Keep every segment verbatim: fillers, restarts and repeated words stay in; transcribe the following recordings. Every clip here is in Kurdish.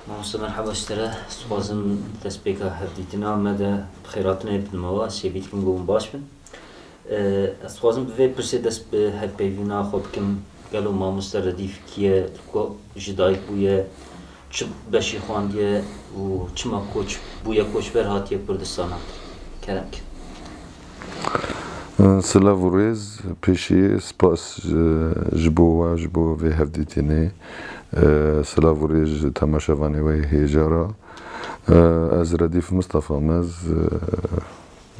Mamoste, merheba ji te re. Ez dixwazim destpêka hevdîtina me de bi xêrhatinê bidim we, sêvî dikim ku hûn baş bin. Ee, ez dixwazim bi vê pirsê dest bi hevpeyvîna xwe bikim. Gelo mamoste Redîf kî ye, li ku ji dayik bûye, çi beşî xwendiye û çima koç bûye, koçber hatiye Kurdistana? Kerem kin. Silav û rêz, pêşî spas, e, ji bo we, ji bo vê hevdîtinê. E, silav û rêz ji temaşevanê we hêja re. E, ez Redîf Mistefa me, ez, e,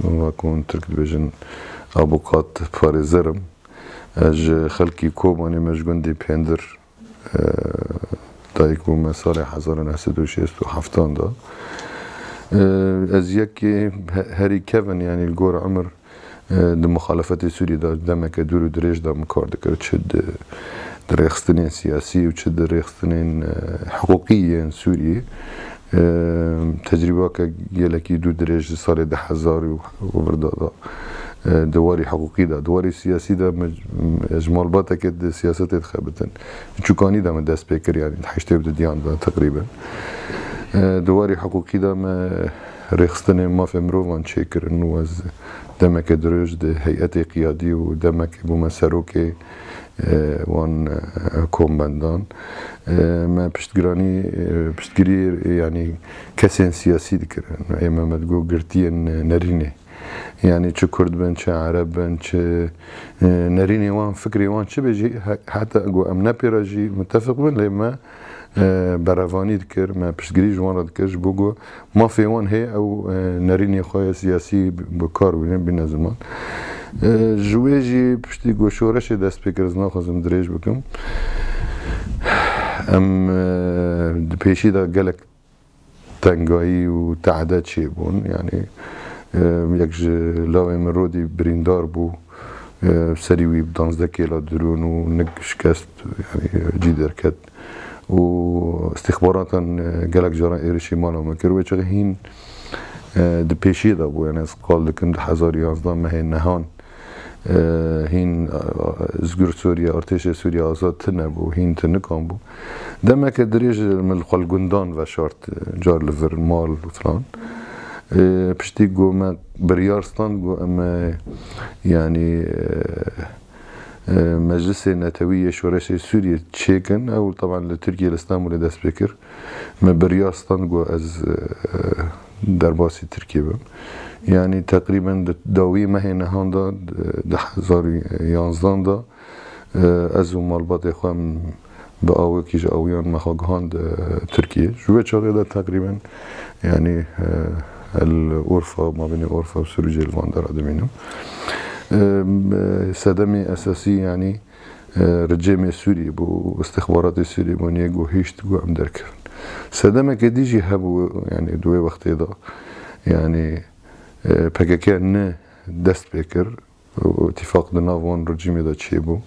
wek hûn Tirk dibêjin, abukat, parêzer im. Ez ji xelkî Kobanê me, ji gundê Pêndir, e, dayik bûme salê hezar û neh sed û şêst û heft de. E, ez yekê he-, herî kevin, yanî li gor emir, e, di muxalefetê Sûriyê de demeke dûr û dirêj de min kar dikir. Çi di, di rêxistinên siyasî û çi di rêxistinên, e, hiqûqî yên Sûriyê. E, tecrîbake gelekî dûr dirêj ji salê du hezar û vir de da. E, di warî hiqûqî de, di warî siyasî de me, ji malbateke di siyasetê dixebitin. Çûkanî de me dest pê kir, yanî di heştê û dudiyan de teqrîben. E, di warî hiqûqî de me rêxistinên mafê mirovan çêkirin û ez demeke dirêj di heyetê qiyadî û demekê bûme serokê, e, wan, e, kombendan. E, me piştgiranî, e, piştgirî, yanî kesên siyasî dikirin. Ê me me digot girtiyên nerînê. Yanî çi Kurd bin, çi Ereb bin, çi, e, nerînê wan, fikrê wan çi be jî, he-, heta ku em ne pê re jî mutefiq bin, lê me, e, berevanî dikir, me piştgirî ji wan re dikir, ji bo ku mafê wan hê ew, e, nerînê xwe ya siyasî bi kar bînin, bîne ziman. E, ji wê jî piştî ku şoreşê dest pê kir, ez naxwazim dirêj bikim. Em, e, di pêşî de gelek tengayî û tehde çêbûn. Yanî, e, yek ji lawê min Rodî birîndar bû. E, serî wî bi danzdeh kêla dirûn û nik şikest, yanî, cî derket. Û îstîxbaratan, e, gelek caran êrişî mala me kir. Wê çaxê hîn, e, di pêşiyê de bû. Yanî ez qal dikim du hezar û yanzdeh mehê nehan, e, hîn, e, Zgûr Sûriye, Artêşê Sûriye Azad tune bû, hîn tunikan bû. Demeke dirêj min li xwe li gundan veşart, e, car li vir mal û filan. E, piştî ku me biryar stand, ku em, e, yanî, e, e, Meclisê Netewî yê Şoreşê Sûriyê çêkin, ew teban li Tirkiyê, li Stenbolê dest pê kir. Me biryar stand ku ez, e, derbasî Tirkiyê bim. Yanî teqrîben di dawî mehê nehan de, di du hezar û yanzdeh de, e, ez û malbatê xwe em bi awekî ji awiyan me xwe gihand, e, Tirkiyê. Ji wê çaxê de teqrîben, yanî, e, el Urfa, mabênê Urfa û Sirûcê li van dera dimînim. E, sedemê esasî, yanî, e, rejîmê Sûriyê bû, îstixbaratê Sûriyê bû, niye ku hişt ku em derkevin. Sedemeke dî jî hebû, yanî di wê wextê de, yanî, e, P K K ne dest pê kir û îtîfaq di nav wan rejîmê de çêbû.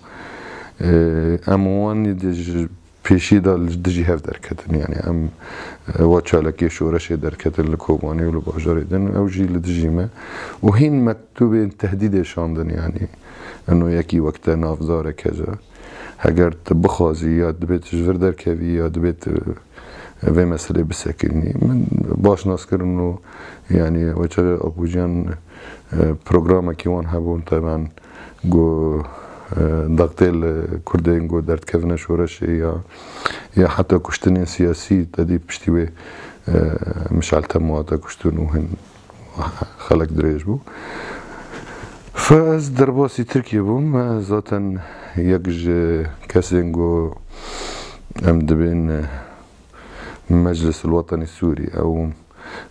E, em wan di ji pêşî de li dijî hev derketin. Yanî em, e, wa çalakiyê şoreşê derketin li Kobanê û li bajarê din. Ew jî li dijî me. Û hîn mektûbên tehdîdê şandin, yanî eno yekî wek te navdar e keza. Heger tu bixwazî ya dibê tu ji vir derkevî ya dibê tu vê meselê bisekinî. Min baş nas kirin û, yanî, wê çaxê Apojiyan, e, programekî wan hebûn, teban ku, e, dextê li Kurdên ku derdikevine şoreşê ya, ya heta kuştinên siyasî, te dî piştî wê, e, Mişal Temo hate kuştin û hin xelek dirêj bû. Fe ez derbasî Tirkiyê bûm. Me zaten yek ji kesên ku em dibên, e, Meclis el Wetenî Sûrî, ew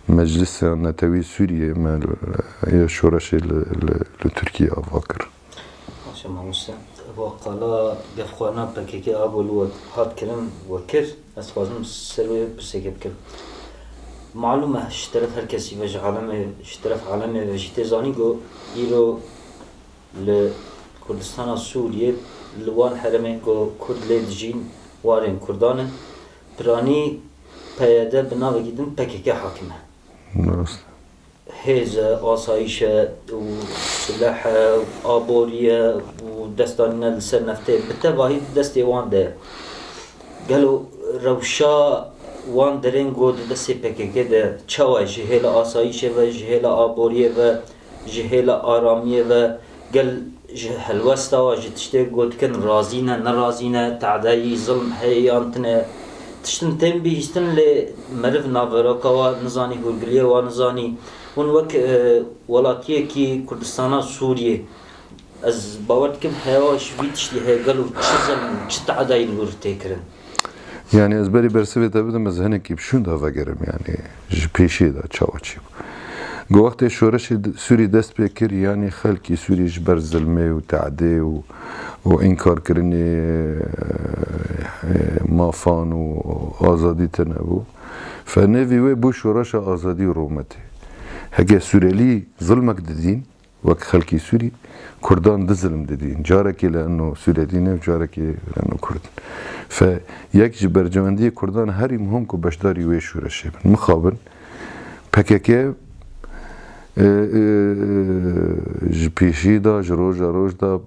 Meclisa Netewî Sûriyê me, e, ya şoreşê li, li, li Tirkiyê ava kir. Baş e mamoste. Eva qala gefxwarina P K K a ku li we hat kirin we kir, ez dixwazim ser wê pirseke bikim. Malûm e, ji teref her kesî ve, ji alemê, ji teref alemê ve jî tê zanîn ku îro li Kurdistana Sûriyê li wan herêmên ku Kurd lê dijîn, warên Kurdan in, piranî P Y D bi navekî din P K K hakim e. Rast. Hêz e, asayîş e û sileh e, aborî ye û destdanîne li ser neftê bi tevahî di destê wan de ye. Gelo rewşa wan derên ku di destê P K K de çawa ji hêla asayîşê ve, ji hêla aboriyê ve, ji hêla aramiyê ve, gel ji helwesta wa, ji tiştê ku dikin razî ne, nerazî ne, tadeyî, zilm heye yan tine. Tiştin tên bihîstin lê meriv naveroka wa nizanî, hûrgiliyê wa nizanî. Hûn wek, e, welatiyekî Kurdistana Sûriyê, ez bawer dikim heya ji vî tiştî heye, gelo çi zilm, çi tadeyî li wir tê kirin? Yani ez berî bersivê te bidim, ez hinekî bi şûnda vegerim, yani ji pêşiyê de çawa çî bû. Ku wextê şoreşê d-, Sûrî dest pê kir, yani xelkî Sûrî ji ber zilmê û tadê û, û înkarkirinê, e, mafan û azadî tune bû. Fe nêvî wê bû şoreşa azadî û rûmetê. Heke Sûrelî zilmek didîn, wek xelkî Sûrî, Kurdan du zilm didîn. Carekê li eno Sûrelî ne, carekê li eno Kurd. Fe yek ji bercewendiyê Kurdan herî muhim ku beşdarî wê şoreşê bin. Mixabin P K K, e, e, ji pêşî de, ji roja roj de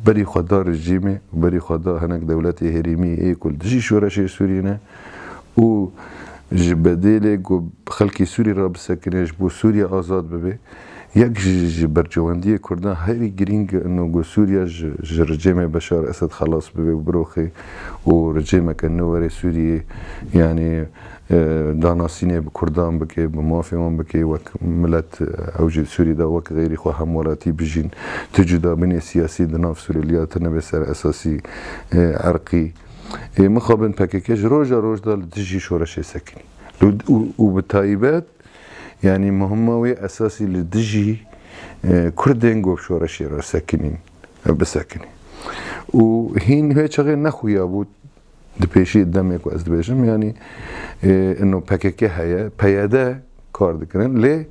berî xwe da rejîmê, berî xwe da hinek dewletê herêmî ê ku li dijî şoreşê Sûrî ne û ji bedêlê ku xelkê Sûrî re bisekine, ji bo Sûriye azad bibe, yek ji, ji bercewendiyê Kurdan herî girîng ino ku Sûriye ji, ji rejêmê Beşar Esed xelas bibe û biroxê û rejêmeke nû were Sûriyê, yani, e, danasînê bi Kurdan bike, bi mafê wan bike, wek milet, e, ew jî Sûrî de wek xeyrî xwe hemwelatî bijîn, tu cudabûnê siyasî di nav Sûreliya tune be ser esasî, e, erqî. Ê mixabin P K K ji roja roj de li dijî şoreşê sekinî. Li, û, û bi taybet, yani muhima wê esasî li dijî, e, Kurdên ku şoreşê re sekinîn, e, bisekinî. Û hîn wê çaxê nexuya bû, di pêşî demê ku ez dibêjim, yani, e, ino P K K heye, P Y D kar dikirin, lê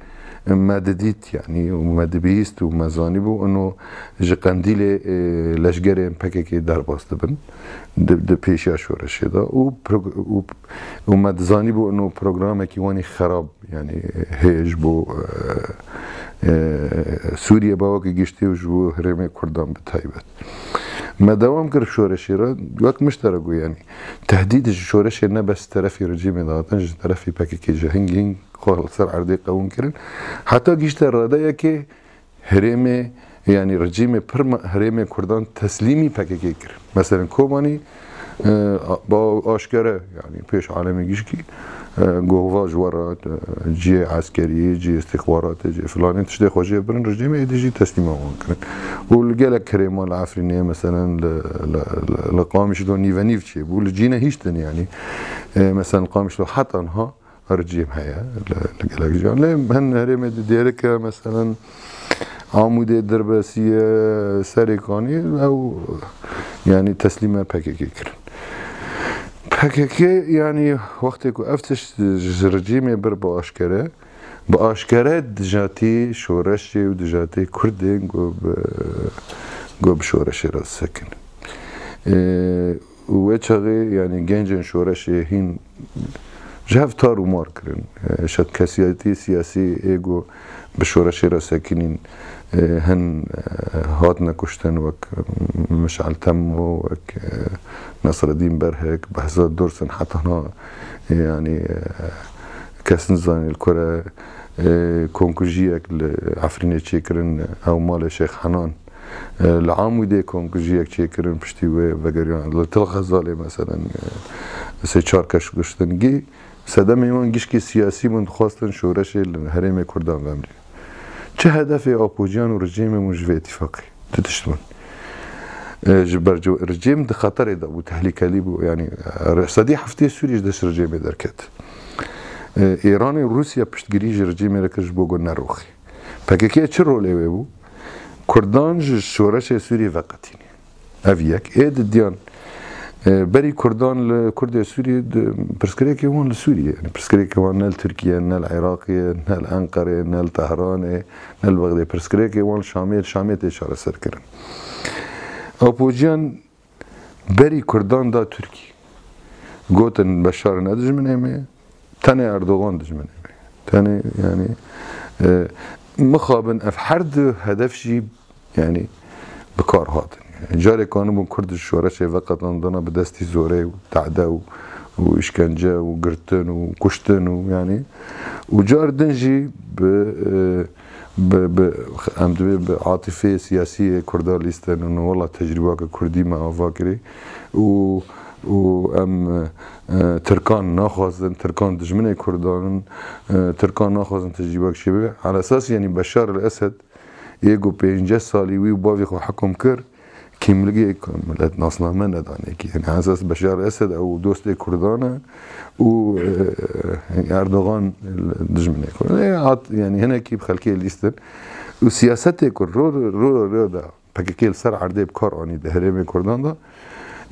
me didît, yani, û me dibihîst û me zanîbû, ino ji Qendîlê, e, leşgerên P K K derbas dibin, di, di pêşiya şoreşê de û pro-, û, û me dizanîbû, ino programekî wan î xerab, yani, heye ji bo, e, e, Sûriye bawekî giştî û ji bo herêmê Kurdan bi taybet. Me dewam kir şoreşê re, wek min ji te re got, yani, tehdîd ji şoreşê ne bes terefî rejîmê dihatin, ji terefî P K K jî hingî hing xwe li ser erdê qewim kirin. Heta gihîşte radeyekê herêmê, yani rejîmê pir me-, herêmê Kurdan teslîmî P K K kir. Meselen Kobanî, e, a-, ba aşkere, yani pêş alemê gişkî, e, govva ji we re, e, cihê eskerî, cihê istixbaratê, cihê filanê tiştê xwe jê birin rejîmê, êdî jî teslîma wan kirin. Û li gelek herêma li Efrînê, meselen li, li, li, li Qamişlo nîvenîv çêbû, li cî nehiştin yani. E, meselen Qamişlo heta niha rejîm heye li, li gelek ciyan. Lê hin herêmê di Dêrike, meselen Amûdê, Dirbesiye, Serêkanî, ew yani teslîme P K K kirin. P K K yani wextê ku ev tişt ji rejîmê bir bi aşkere, bi aşkere dijatî şoreşê û dijatî Kurdên ku bi, ku bi şoreşê re sekin. Ê, û wê çaxê, yani, gencên şoreşê hîn ji hev tar û mar kirin. E, şev kesiyetî siyasî ê ku bi şoreşê re sekinîn, e, hin, e, hatine kuştin, wek Mişal Temo, wek, e, Nesredîn Berhek, Behzad Dursun, heta na, e, yani, e, kes nizanî li ku re, e, komkujiyek li Efrînê çêkirin, ew malê Şêx Henan. E, li Amûdê komkujiyek çêkirin, piştî wê vegeriyan. Li Til Xezalê, meselen, e, sê çar kes kuştin. Gî sedemê wan gişkê siyasî bûn, dixwestin şoreşê li herêmê Kurdan vemrî. Çi hedefê Apociyan û rejîmê bûn ji vê îtîfaqê? Tu tişt bûn. E, ji ber rejîm di xeterê de bû, tehlîkelî bû. Yani, e, sedî heftê Sûrî ji dest rejîmê derket. E, Îran û Rûsya piştgirî ji rejîmê re kir ji bo ku neroxê. P K K çi rolê wê bû? Kurdan ji şoreşê Sûrî veqetîne. Ev yek. Ê didiyan, e, berî Kurdan li Kurdê Sûrî di, pirsgirêkê wan li Sûrî ye. Yani pirsgirêkê wan ne li Tirkiye, ne li Iraqê, ne li Enqerê, ne li Tehranê, ne li Bexdê. Pirsgirêkê wan li Şamê, li Şamê tê çareserkirin. Apociyan berî Kurdan da Tirkî. Gotin Beşar ne dijminê me, tenê Erdogan dijminê me. Tenê, yani, e, mixabin ev her du hedef jî, yani, bi kar hatin. Yani, carê kanibûn Kurd ji şoreşê veqetandana bi destî zorê û tade û, û îşkence û girtin û kuştin û, yanî, û car din jî bi, e, bi, bi, em dibê bi atîfeyê siyasî yê Kurda lîstin û wela tecrîbaka Kurdî me ava kirî û, û em, e, Tirkan naxwazin, Tirkan dijminê Kurdan in, e, Tirkan naxwazin tecrîbak çêbibe. Ala esas, yanî, Beşar el Esed ê ku pêncî salî wî û bavê xwe hekum kir, kîmligê ku milet nasname nedanê kî. Yanî esas Beşar Esed ew dostê Kurdan e û, e, Erdogan dijminê Kurdan. E, hat, yanî hinekî bi xelkê lîstin û siyasetê ku ro, ro, ro da P K K li ser erdê bi kar anî di herêmê Kurdan de,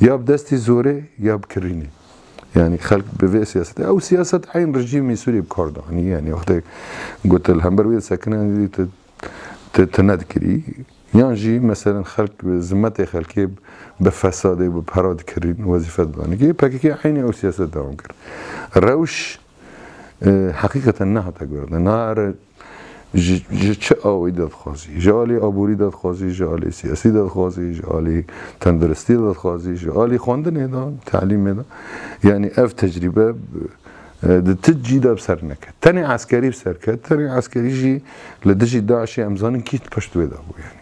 ya bi destî zorê ya bi kirînê. Yanî xelk bi vê siyasetê, ew siyaset eyn rejîmê Sûriyê bi kar danî. Yanî wextê got li hember wê sekinandî tu, tu, tu nedikirî. Yan jî, meselen, xelk, zimetê xelkê bi fesadê, bi pera dikirîn, wezîfe didanî. P K K eynî ew siyaset dewam kir. Rewş, e, heqîqeten nehate guhertin. Nare ji, ji çi awî de dixwazî? Ji alî aborî de dixwazî, ji alî siyasî de dixwazî, ji alî tenduristî de dixwazî, ji alî xwendinê de, telîmê de. Yanî ev tecrîbe, e, di ti cî de bi ser neket. Tenê eskerî bi ser ket, tenê eskerî jî li dijî DAIŞê em zanin kî di pişt wê de bû, yanî.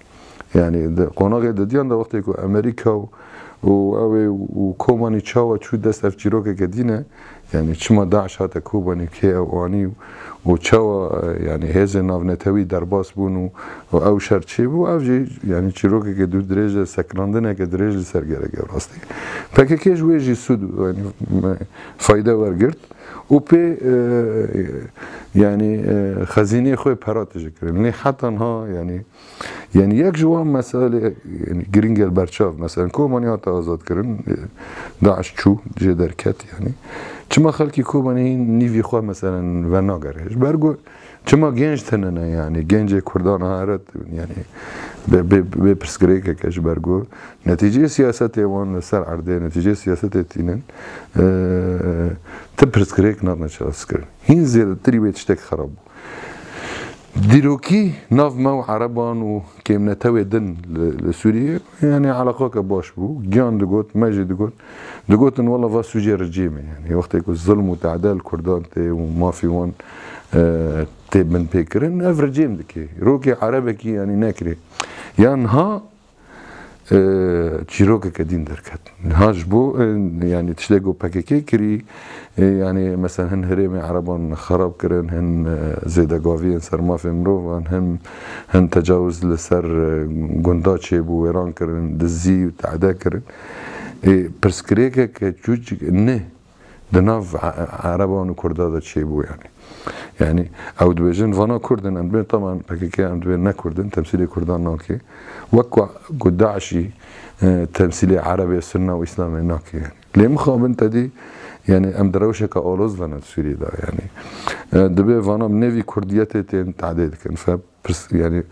Yanî di qonaxê didiyan de wextê ku Amerîka û, û ew ê û Kobanî çawa çû dest ev çîrokeke dîne, yanî çima DAIŞ hate Kobanî, kê ew anî û çawa, e, yanî hêzên navnetewî derbas bûn û, û ew şer çêbû, ev jî, yanî çîrokeke dûr dirêj e, sekinandineke dirêj li ser gerek e rastî. P K K ji wê jî sûd, yanî, me, fayde wergirt û pê, e, yanî, e, xezîneyê xwe pera tije kirin. Lê heta niha, yanî, Yanî yek ji wan meselê, yanî, girîng e li ber çav. Meselen, Kobanî hate azadkirin, e, DAIŞ çû, jê derket, yanî. Çima xelkî Kobanî hîn nîvî xwe, meselen, venagere? Ji ber ku çima genc tune ne, yanî, gencê Kurdan here, yanî, bê, bê, bê pirsgirêkeke ji ber ku netîceyê siyasetê wan li ser erdê, netîceyê siyasetê tînin, e, ti pirsgirêk natin çareserkirin. Hîn zêdetirî wê tiştek xerab bû. Dîrokî nav me û Ereban û kêmnetewê din li, li Sûriyê, yanî, eleqake baş bû. Giyan digot, me jî digot. Digotin, wela va sûcê rejîmê, yanî, wextê ku zilm û te'de li Kurdan tê û mafî wan, e, tê binpêkirin, ev rejîm dike. Rokê Erebekî, yanî, nekirê. Ya niha, e, çîrokeke dîn derket. Niha ji bo, e, yanî tiştê ku P K K kirî, e, yanî, mesela, hin herêmê Ereban xerab kirin, hin, e, zêdegaviyên ser mafê mirovan, hin, hin tecawuz li ser, e, gunda çêbû, wêran kirin, dizî û te'de kirin. E, pirsgirêkeke çûçik ne di nav E-, Ereban û Kurda de çêbû, yanî. Yanî, ew dibêjin, vana Kurd in, em dibên, taban, P K K, em dibên ne Kurd in, temsîlê Kurdan nake. Wek ku, ku DAIŞ jî, e, temsîlê Erebê, Sunna û Îslamê nake, yanî. Lê mixabin te dî, yanî, em di rewşeke aloz de ne di Sûriyê de, yanî. E, dibê vana bi nêvî Kurdiyetê tên te'dê dikin. Fe-, pirs-, yanî,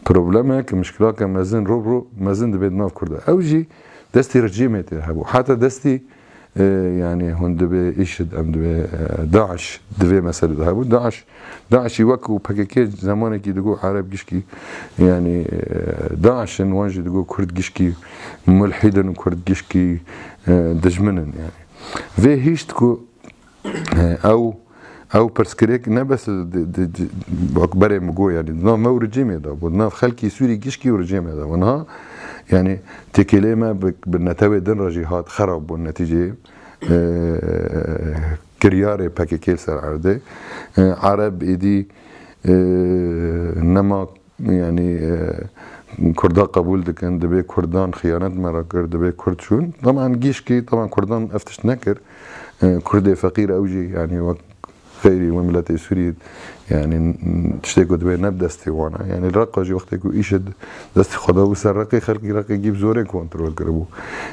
problemeke, mişkilake mezin, ro bi ro mezin dibe di nav Kurda. Ew jî destî rejîmê tê hebû. Heta destî, e, yanî, hûn dibê IŞİD, em dibê, e, DAIŞ, di vê meselê de hebû. DAIŞ, DAIŞ jî wek ku P K K zemanekî digot Ereb gişkî, yanî, e, DAIŞ in, wan jî digot Kurd gişkî mulhîd in, Kurd gişkî, e, dijmin in, yanî. Vê hişt ku, e, ew, ew pirsgirêk ne bes di, di, di, wek berê min got, yanî, di nav me û rejîmê de bû, di nav xelkî Sûrî gişkî û rejîmê de bû. Niha, yanî, têkilê me bi, bi netewê din re jî hat xerab bûn netîceyê, e, kiryarê P K K li ser erdê. E, Ereb êdî, e, nema, yanî, e, Kurda qebûl dikin, dibê Kurdan xiyanet me re kir, dibê Kurd çûn. Taban gişkî, taban Kurdan ev tişt nekir. E, Kurdê feqîr ew jî, yanî, wek xeyrî wê miletê Sûrî, yanî, tiştê ku dibê ne bi destê wan e. Yanî, Reqa jî wextê ku IŞİD destê xwe dabû ser Reqê, xelkî Reqê gî bi zorê kontrol kiribû.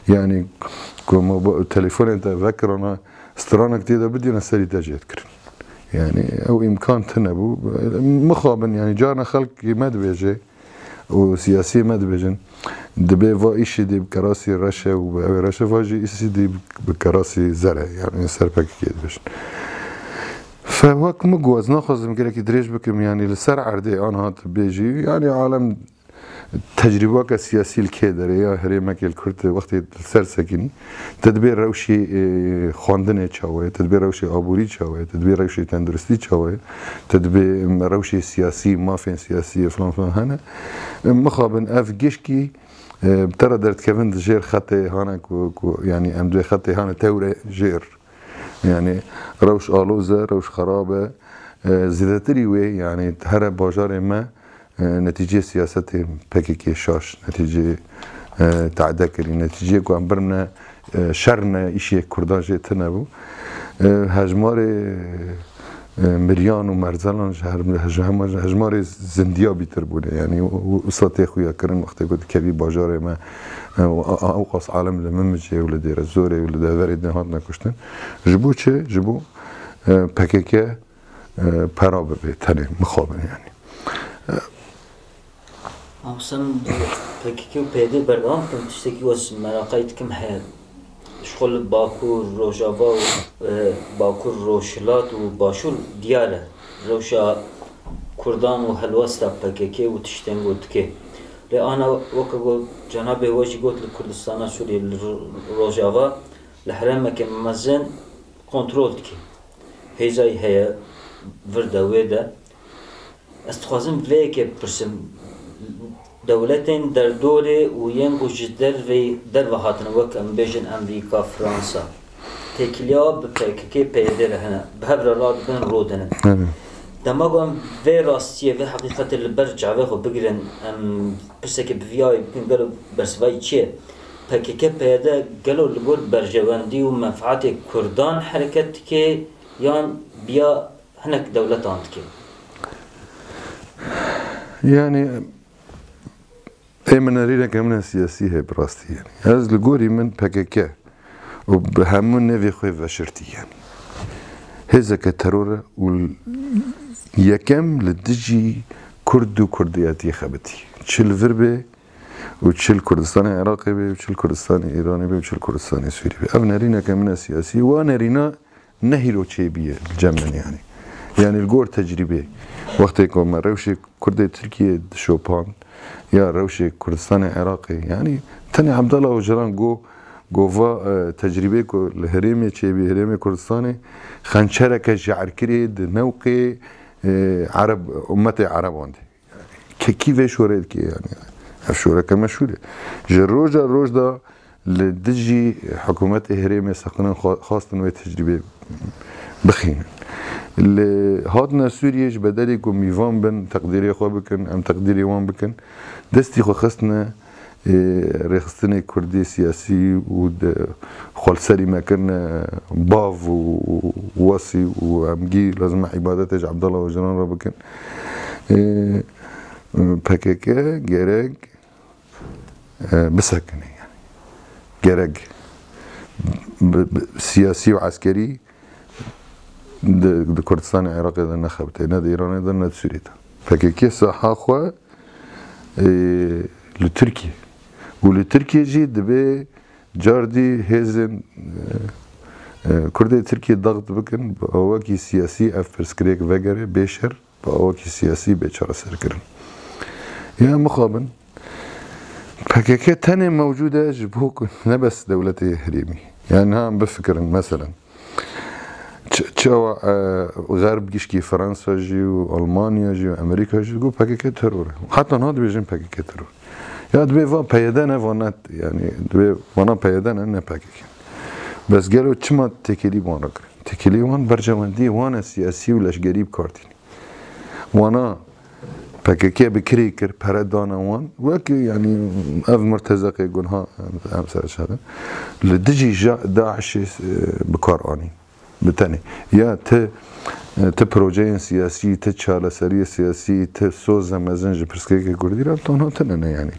Yanî, ku moba-, telefonên te vekirana, stranek tê de bidîne serî te jê dikirin. Yanî, ew îmkan tune bû. Mixabin, yanî, carna xelkê me dibêje û siyasiyê me dibêjin, dibê va IŞİDê bi kerasî reş e û ew ê reş e, va jî IŞİDê bi kerasî zer e, yanî ser P K K dibêjin. Fe wek min got, ez naxwazim gelekî dirêj bikim, yanî li ser erdê anha tu bêjî, yanî alem Tecrîbaka siyasî li kê derê ya herêmekê li Kurd wextê li ser sekinî, te dibê rewşê, e, xwendinê çawa ye, te dibê rewşê aborî çawa ye, te dibê rewşê tenduristî çawa ye, te dibê, em, rewşê siyasî, mafên siyasî, filan filan hene. Em, mixabin ev gişkî, e, bi te re derdikevin di jêr xetê hane ku, ku, yanî em dibê xetê hane tewre jêr. Yani rewş aloz e, rewş xerab e. E, zêdetirî wê, yani here bajarê me, e, netîceyê siyasetê P K K şaş, netîceyê, e, tade kirî, netîceyê ku em birine, e, şer ne, îşê Kurdan jê tune bû. E, hejmarê, e, miriyan û merzelan ji her-, ji hema-, ji hejmarê zindiya bîtir bûne. Yani û, û, wisa tê xuya kirin wextê ku dikevî bajarê me, e, û a-, a-, ewqas alem li Mimicê û li Dêrezorê û li deverê din hatine kuştin. Ji bo çi? Ji bo, e, P K K, e, pera bibe tenê, mixabin yani. Hamsem P K K û P Y D berdewam bikin, tiştekî wez meraqayî dikim heye. Ji xwe li Bakur, Rojava û, e, Bakur, Rojhilat û Başûr diyar e. Rewşa Kurdan û helwesta P K K û tiştên ku dike. Lê ana weke ku cenabê we jî got li Kurdistana Sûriyê, li Ro-, Rojava, li herêmeke mezin kontrol dike. Hêzayî heye vir de wê de. Ez dixwazim vê yekê bipirsim. Dewletên derdorê û yên ku ji derveyî, derve hatine, wek em bêjin Amerîka, Fransa, têkiliya bi P K K, P Y D re hene, bi hev re radibin, rodinin. Evet. Dema ku em vê rastiyê, vê heqîqetê li ber çavê xwe bigirin, em pirsekê bi vî awê bikin, gelo bersivayî çi ye? P K K, P Y D gelo li gor berjewendî û menfaetê Kurdan hereket dike yan biya hinek dewletan dike? Yani ê min nerîneke min e siyasî heye bi rastî yani. Ez li gorî min P K K û bi hemû nêvê xwe veşirtî yani. Hêzeke teror e û yekem li dijî Kurd û Kurdiyetî xebitî. Çi li vir bê û çi li Kurdistanê Iraqê bê û çi li Kurdistanê Îranê bê û çi li Kurdistanê Sûrî bê. Ev nerîneke min e siyasî. Wa nerîna ne hîro çêbîye li cem min yani. Yani li gor tecrîbê. Wextê ku me rewşê Kurdê Tirkiyê dişopand ya rewşê Kurdistanê Iraqê. Yani tenê Abdullah Ocalan got, got va, e, tecrîbê ku li herêmê çêbî, herêmê Kurdistanê, xençereke je'rkirê di newqê, e, Ereb, ummetê Ereban de. Kekî vê şorê dike yani. Ev şoreke meşhûr e. Ji roja roj de li dijî hikûmetê herêmê seqinin xwe-, xwestin wê tecrîbê bixînin. Li hatine Sûriyê ji bedelê ku mîvan bin, teqdîrê xwe bikin, em teqdîrê wan bikin, destî xwe xistine, ê, rêxistinê Kurdê siyasî û de xwe li serî me kirine bav û, û wesî û em gî lazim e îbadetê ji Abdullah Ocalan re bikin. Ê, P K K gerek, e, bisekine yani. Gerek bi, bi, siyasî û eskerî di, di Kurdistanê Iraqê de nexebitê, ne di Îranê de, ne di Sûriyê de. P K K saha xwe, e, li Tirkiyê û li Tirkiyê jî dibê cardî hêzên, e, e, Kurdê Tirkiyê daxt bikin, bi awakî siyasî ev pirsgirêk vegere bê şer. Bi awakî siyasî bê çareserkirin. Ya mixabin, P K K tenê mewcûd e ji bo ku ne bes dewletê herêmî. Yani niha em bifikirin, meselen, ç-, çawa, e, Xerb gişkî Fransa jî û Almanya jî û Amerîka jî got P K K teror e. Heta niha dibêjin P K K teror. Ya dibê va P Y D ne, va ne, yani dibê vana P Y D ne, ne P K K. Bes gelo çima têkilî wan re kirin? Têkilî wan berjewendiyê wan e siyasî û leşgerî bi kar tînî. Wana P K K bi kirê kir, pere dane wan. Wek, yanî, ev murtezeqê gunha em, em ser şerin. Li dijî ja-, DAIŞê, e, bi kar anîn. Bi tenê. Ya ti, e, ti projeyên siyasî, ti çareseriyê siyasî, ti soze mezin ji pirsgirêkê Kurdî re tanha tune ne, yanî.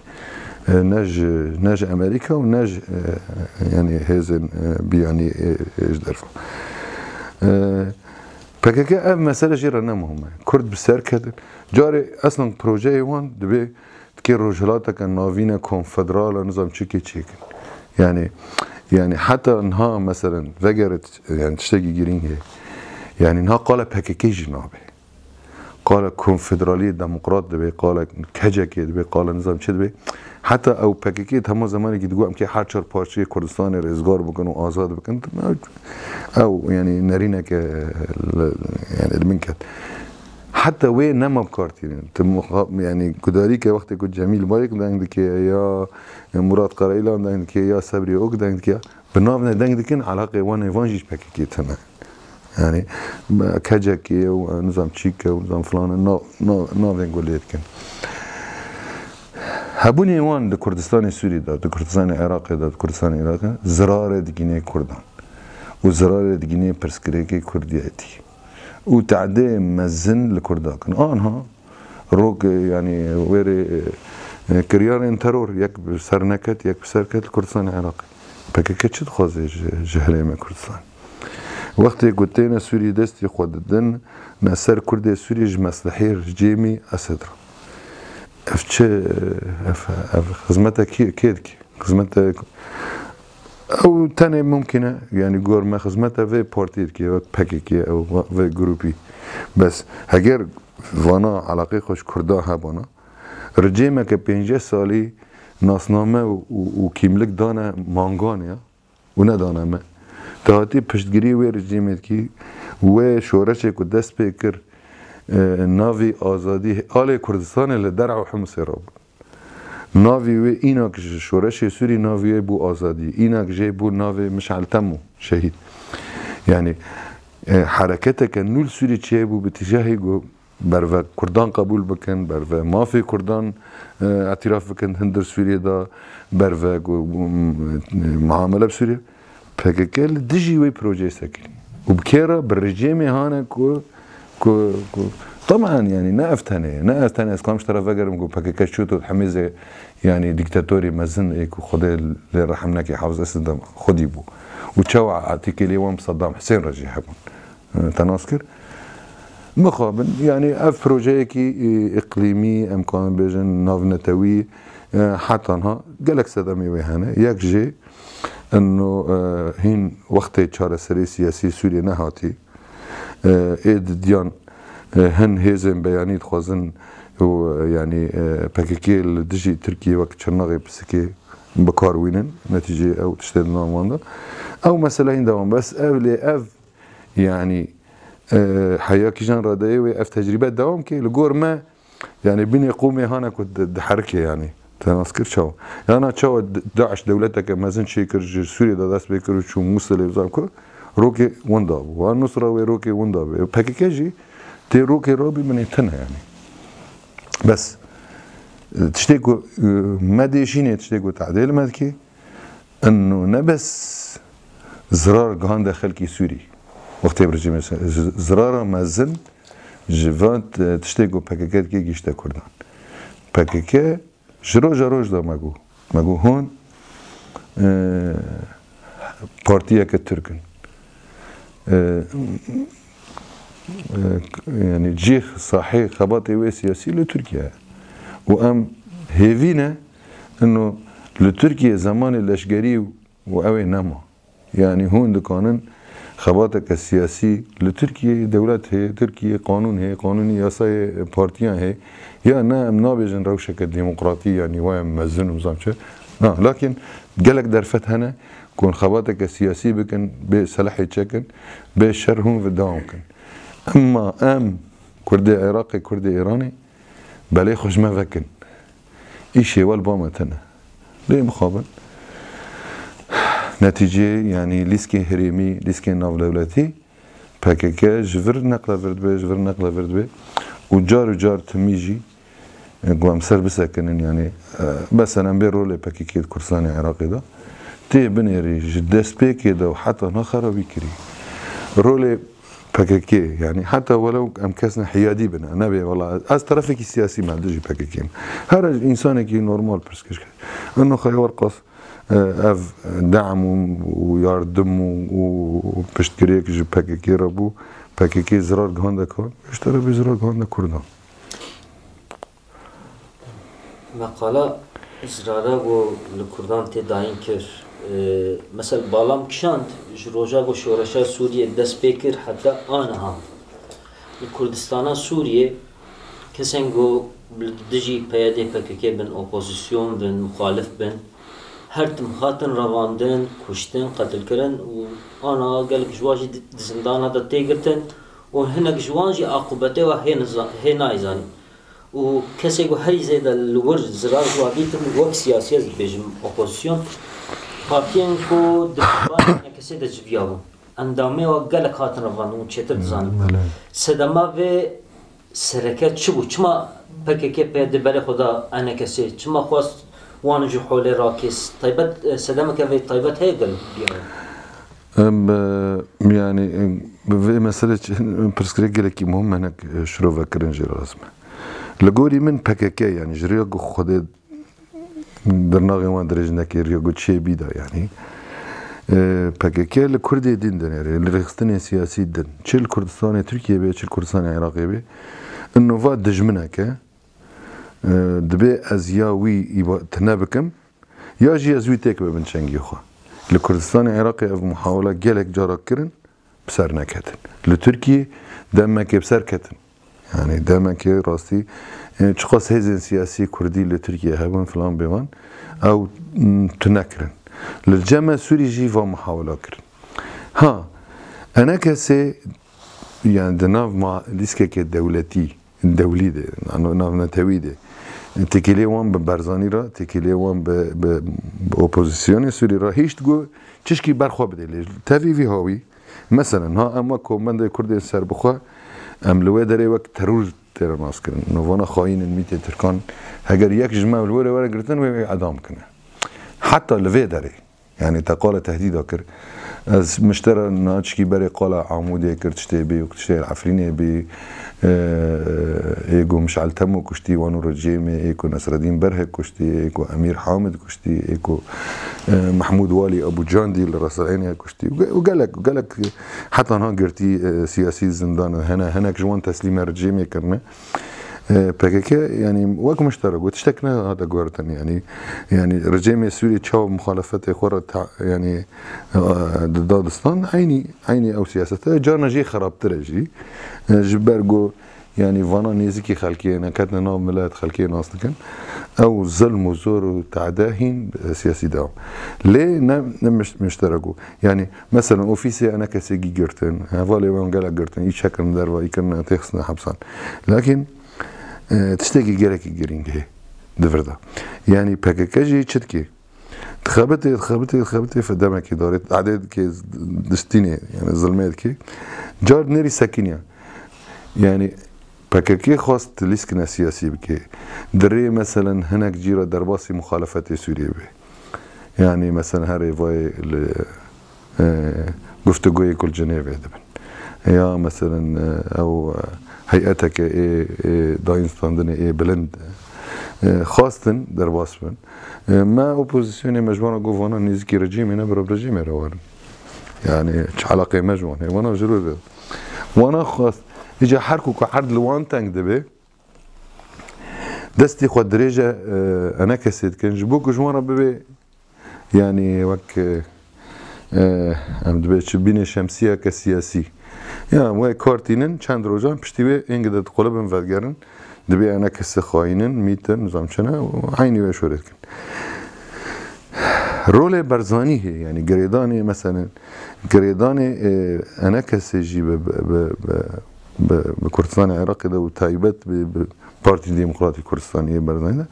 E, ne ji, ne ji Amerîka û ne ji, e, yanî hêzên, e, biyanî, e, e, ji derve. E, P K K ev mesele jê re ne muhim e. Kurd bi ser ketin. Carê eslan projeyê wan dibê tikê rojhilateke navîn e, konfederal e, nizam çikê çêkin. Yani, yani heta niha meselen vegere t-, yani tiştekî girîng heye. Yani niha qala P K K jî nabe. Qala konfederaliyê demokrat dibe, qala K C K dibe, qala nizam çi dibe. Heta ew P K K hema zemanekî digot em kê her çar parçeyê Kurdistanê rêzgar bikin û azad bikin. Ew, ew, yanî nerîneke li, yanî li min ket. Heta wê nema bi kar tînin. Tu muxa-, yanî gudarî ke wextê ku Cemîl Bayik deng dike ya Murat Karayilan deng dike ya Sebrî Ok deng dike, bi nav ne deng dikin, elaqê wan ê van jî ji P K K tune. Yani, K C K û, e, nizam çîke û nizam filan nav, nav, navên ku lê dikin. Hebûnê wan di Kurdistanê Sûrî de, di Kurdistanê Iraqê de, di Kurdistanê Iraqê zirarê digînê Kurdan û zirarê digînê pirsgirêkê Kurdiyetî û tedê mezin li Kurda kin. Anha rok, e, yani wêrê, e, e, kiryarên teror yek bi ser neket, yek bi ser ket li Kurdistanê Iraqê. P K K çi dixwaze ji, ji herêmê Kurdistan? Wextê ku têne Sûrî destî xwe didin, ne ser Kurdê Sûrî ji meslehê rejîmî Esed re. Ev çi, ev, ev xizmete kê, kê dike? Xizmete, ew tenê mumkin e, yani gor me xizmete vê partî dike, wek P K K, ew va-, vê grûpî. Bes heger vana elaqê xwe ji Kurda hebana, rejîmeke pêncî salî nasname û, û, û kîmlik dane mangan ya. Û nedane me. Te hatî piştgirî wê rejîmê dikî, wê şoreşê ku dest pê kir, e, navî azadî alê Kurdistanê li derhew Himisê rabû. Navî wê înak ji şoreşê Sûrî navî wê bû azadî. Înak jê bû navê Mişel Temo, şehîd. Yani, e, hereketeke nû li Sûrî çêbû bi tîjahî ku berve Kurdan qebûl bikin, berve mafê Kurdan, e, îtiraf bikin hindir Sûriyê de, berve ku, m-, muamele bi Sûriye. P K K li dijî wê projeyê sekirî. Û bi kê re? Bi rejîmê hane ku, ku, ku, taban yani ne ev tenê ye, ne ev tenê, ez kam ji te re vegerim ku P K K çû tu hemêzê yani dîktatorê mezin ê ku Xwedê lê rehim neke Hafiz Esed de xwedî bû. Û çawa etîkê lê wan bi Saddam Husên re jî hebûn. E, te nas kir. Mixabin, yani ev projeyekî, e, îqlîmî, em karin bêjin navnetewî, e, heta niha gelek sedemê wê hene. Yek jê, ino, e, hîn wextê çareserê siyasî Sûriyê nehatî. E, ê didiyan, e, hin hêzên beyanî dixwazin û, e, yani, e, P K K li dijî Tirkiyê wek çirnaxê pisikê bi kar wînin. Netîceyê ew tiştê di nav wan de. Ew mesele hîn dewam. Bes ev lê ev Yani, e, heya kîjan radeyê wê ev tecrîbe dewam ke, li gor me, yani, binê qûmê hane ku di-, diherike, yani. Te nas kir çawa? Yana çawa D-, DAIŞ dewleteke mezin çêkir, ji Sûriyê de dest pê kir û çû Mûsilê, bizan ku rokê winda bû. Wa Nusra wê rokê winda bû. P K K jî tê rokê rabî binê tune, yani. Bes, e, tiştê ku, e, me dêşînê, tiştê ku tedê li me dikê, Ino ne bes zirar gihande xelkî Sûrî. Wextê bi rejîmê se-, z-, zirara mezin ji van t-, tiştê ku P K K dike gihîşte Kurdan. P K K ji roja roj de me got. Me got hûn, e, partiyeke Tirk in. E, e, yani cih sahê xebatê wê siyasî li Tirkiye ye. Û em hêvî ne ino li Tirkiye zemanê leşgerî û ew ê nema. Yani hûn dikanin xebateke siyasî li Tirkiyeyê dewlet heye, Tirkiye qanûn heye, qanûnî yasayê partiyan heye. Ya ne, em nabêjin rewşeke demokratî, yani waya mezin û bizan çi. Na, lakin gelek derfet hene ku hûn xebateke siyasî bikin, bê selehê çekin, bê şer hûn ve dewam kin. Emma em Kurdê Iraqê, Kurdê Îranê, belê xwe ji me vekin. Îşê we li ba me tune. Lê mixabin. Netîceyê, yani lîskê herêmî, lîskê navdewletî, P K K ji vir neqle vir dibe, ji vir neqle vir dibe. Û car û car timî jî, e, ku em ser bisekinin, yani, e, meselem bê rolê P K K di Kurdistanê Iraqê de tê binêrî ji destpêkê de û heta niha xerabî kirî. Rolê P K K, yani heta welew em kesne hiyadî bine, nebê wela ez terefekî siyasî me, dijî P K K im. Her insanekî normal pirs kir. Ino xeya werqas, e, ev dem û, û yardim û, û, û piştgirêk ji P K K re bû, P K K zirar gihande kan, ji terefê zirar gihande Kurdan. Meqala zirara ku li Kurdan tê dayîn kir, e, mesela Balam kişand, ji roja ku şoreşa Sûriyê dest pê kir heta aniha li Kurdistana Sûriyê Kesên ku li dijî P Y D P K K bin, opozîsyon bin, muxalif bin, her tim hatin revandin, kuştin, qetilkirin û ana gelek ji wan jî di, di zindana de tê girtin û hinek ji wan jî aqûbetê we hê niza-, hê nayê zanîn. Û kesê ku herî zêde li wir zirar ji wan dîtin, wek siyasî ez dibêjim, opozîsyon, partiyên ku di P K K'ê de civiyabûn. Endamê wa gelek hatin revandin û çêtir dizanin. Belê. Sedema vê sereke çi bû? Çima P K K pê di berê xwe da E N K S'ê? Çima xwest wan ji holê rakês? Taybet, e, sedemeke vê taybet heye gel biyane? Em, e, yani, e, vê mesele çi, pirsgirêk gelekî muhim, hinek, e, şirove kirin jê lazim e. Li gorî min P K K, yani, ji riya ku Xwedê Dirnaxê wan dirêj neke, riya ku çê bî da, yanî, e, P K K li Kurdê din dinêre, li rêxistinên siyasî din. Çi li Kurdistanê Tirkiyê bê, çi li Kurdistanê Iraqê bê, inno va dijminek e, e, dibê ez ya wî îba-, tune bikim, ya jî ez wî têk bibin çengê xwe. Li Kurdistanê Iraqê ev muhawela gelek cara kirin, bi ser neketin. Li Tirkiyê demekê bi ser ketin. Yani demekê rastî, e, çiqas hêzên siyasî kurdî li Tirkiye hebin filan bêvan, ew, m, tune kirin. Li Cem Sûrî jî va muhawela kirin. Ha, E N K S'ê, yani di nav ma-, lîskeke dewletî, dewlî de, ano navnetewî de, têkilê wan bi Barzanî re, têkilê wan bi, bi, bi opozisyonê Sûrî re hişt ku çişkî berxwe bide. Lê tevî vî hawî, meselen, ha em wek komendê Kurdên serbixwe, em li wê derê wek teror têne naskirin. Novana xayîn in mîtê Tirkan, heger yek ji me li wê re were girtin, wê, wê edam kine. Heta li vê derê. Yani te qala tehdîda kir. Ez miştera naçikî berê qala Amûdê kir, tiştê bî, tiştê Efrînê bî, e, ê ku Mişal Temo kuştî, wan û Recêmê, ê ku Nesreddîn Berhe kuştî, ê ku Emîr Hamid kuştî, ê ku, e, Mehmûd Walî Ebû Candî li Resaînê kuştî. Û ge-, û gelek, gelek heta niha girtî, e, siyasî zindan hene, hinek ji wan teslîme Recêmê kirine. E, P K K, yani, wek miştera got, tiştek nehate guhertin, yani, yani, Recêmê Sûrî çawa muxalefetê xwe re ta-, yani, e, di dadistan, eynî, eynî ew siyasete, carna jî xerabtir e jî. E, ji ber ku, yani, vana nêzikî xelkê, neketine nav milet, xelkê nas dikin. Ew zilm û zor û teade hîn, e, siyasî devam. Lê ne, ne miş-, miştera ku, yani, meselen, ofîsê E N K S'ê gî girtin, hevalê wan gelek girtin, î çekirin derva, î kirine, têxistine hepsan. Lakin, e, tiştekî gelekî girîng heye di vir de. Yani P K K jî çi dike? Dixebitê, dixebitê, dixebitê, fi demekê darê, edê dike, distînê, yani zilmê dike. Car nêrî sekiniya. Yani P K K xwest lîskine siyasî bike. Dirê, meselen, hinek cî re derbasî muxalefetê Sûriyê be. Yani, meselen, herê vayê li, e, guftûgoyê ku li Cenêvê dibin. Ya, meselen, e, ew, e, heyeteke ê, ê dayînstandinê ê bilind, e, xwestin derbas bin. E, me opozisyonê me ji wan re got, vana nêzîkî rejîmê ne, bira bi rejîmê re werin. Yani, çi eleqeyê me ji wan heye? Vana ji rû re. Wana xwest. Îca her ku ku erd li wan teng dibe, destê xwe dirêje, e, E N K S'ê dikin, ji bo ku ji wan re bibe, yani wek, e, e, em dibê çi bînê şemsiyeke siyasî. Ya, wê kar tînin, çend rojan piştî wê êngide diqulibin, vedigerin, dibê E N K S xayîn in, mît in, nizam çi ne, û eynî wê şorê dikin. Rolê Barzanî heye, yani girêdanê, meselen, girêdanê, e, E N K S'ê jî bi, bi, bi, bi, bi, bi Kurdistanê Iraqê de û taybet bi, bi Partî Demokratî Kurdistanê yê Barzanî de.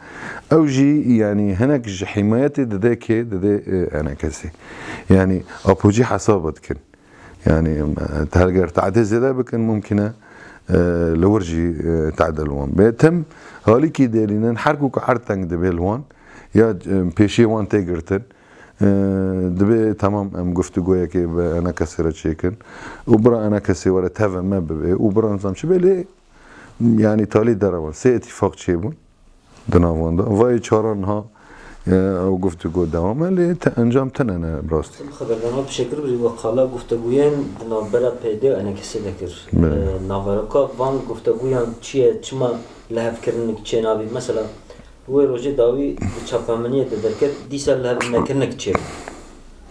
Ew jî, yani, hinek ji himayetê dide kê, dide, e, E N K S'ê. Yani, apocî hesaba dikin. Yani, e, heger tehdê zêde bikin, mumkin e, e, li wir jî, e, tehdê li wan bê. Tim halîkî dêlînin, her ku ku erd teng dibe li wan, ya, e, pêşiyê wan tê girtin, e, dibê temam em guftûgoyekê bi E N K S'ê re çêkin û bira E N K S'ê were tevê me bibe û bira nizam çi bê lê, yani, talî derewan sê îtîfaq çêbûn. Di nav wan de. Vayê çaran ha, e, ew guftûgo dewam e, lê te encam tune ne bi rastî. Xeberdana bi şekil bi qala guftûgoyên di navbera P Y D û E N K S'ê de kir. Belê. E, naveroka van guftûgoyan çi ye, çima lihevkirinek çênabî? Mesela, wê rojê dawî di çapemeniyê de derket, dîsa lihevnekirinek çêbû.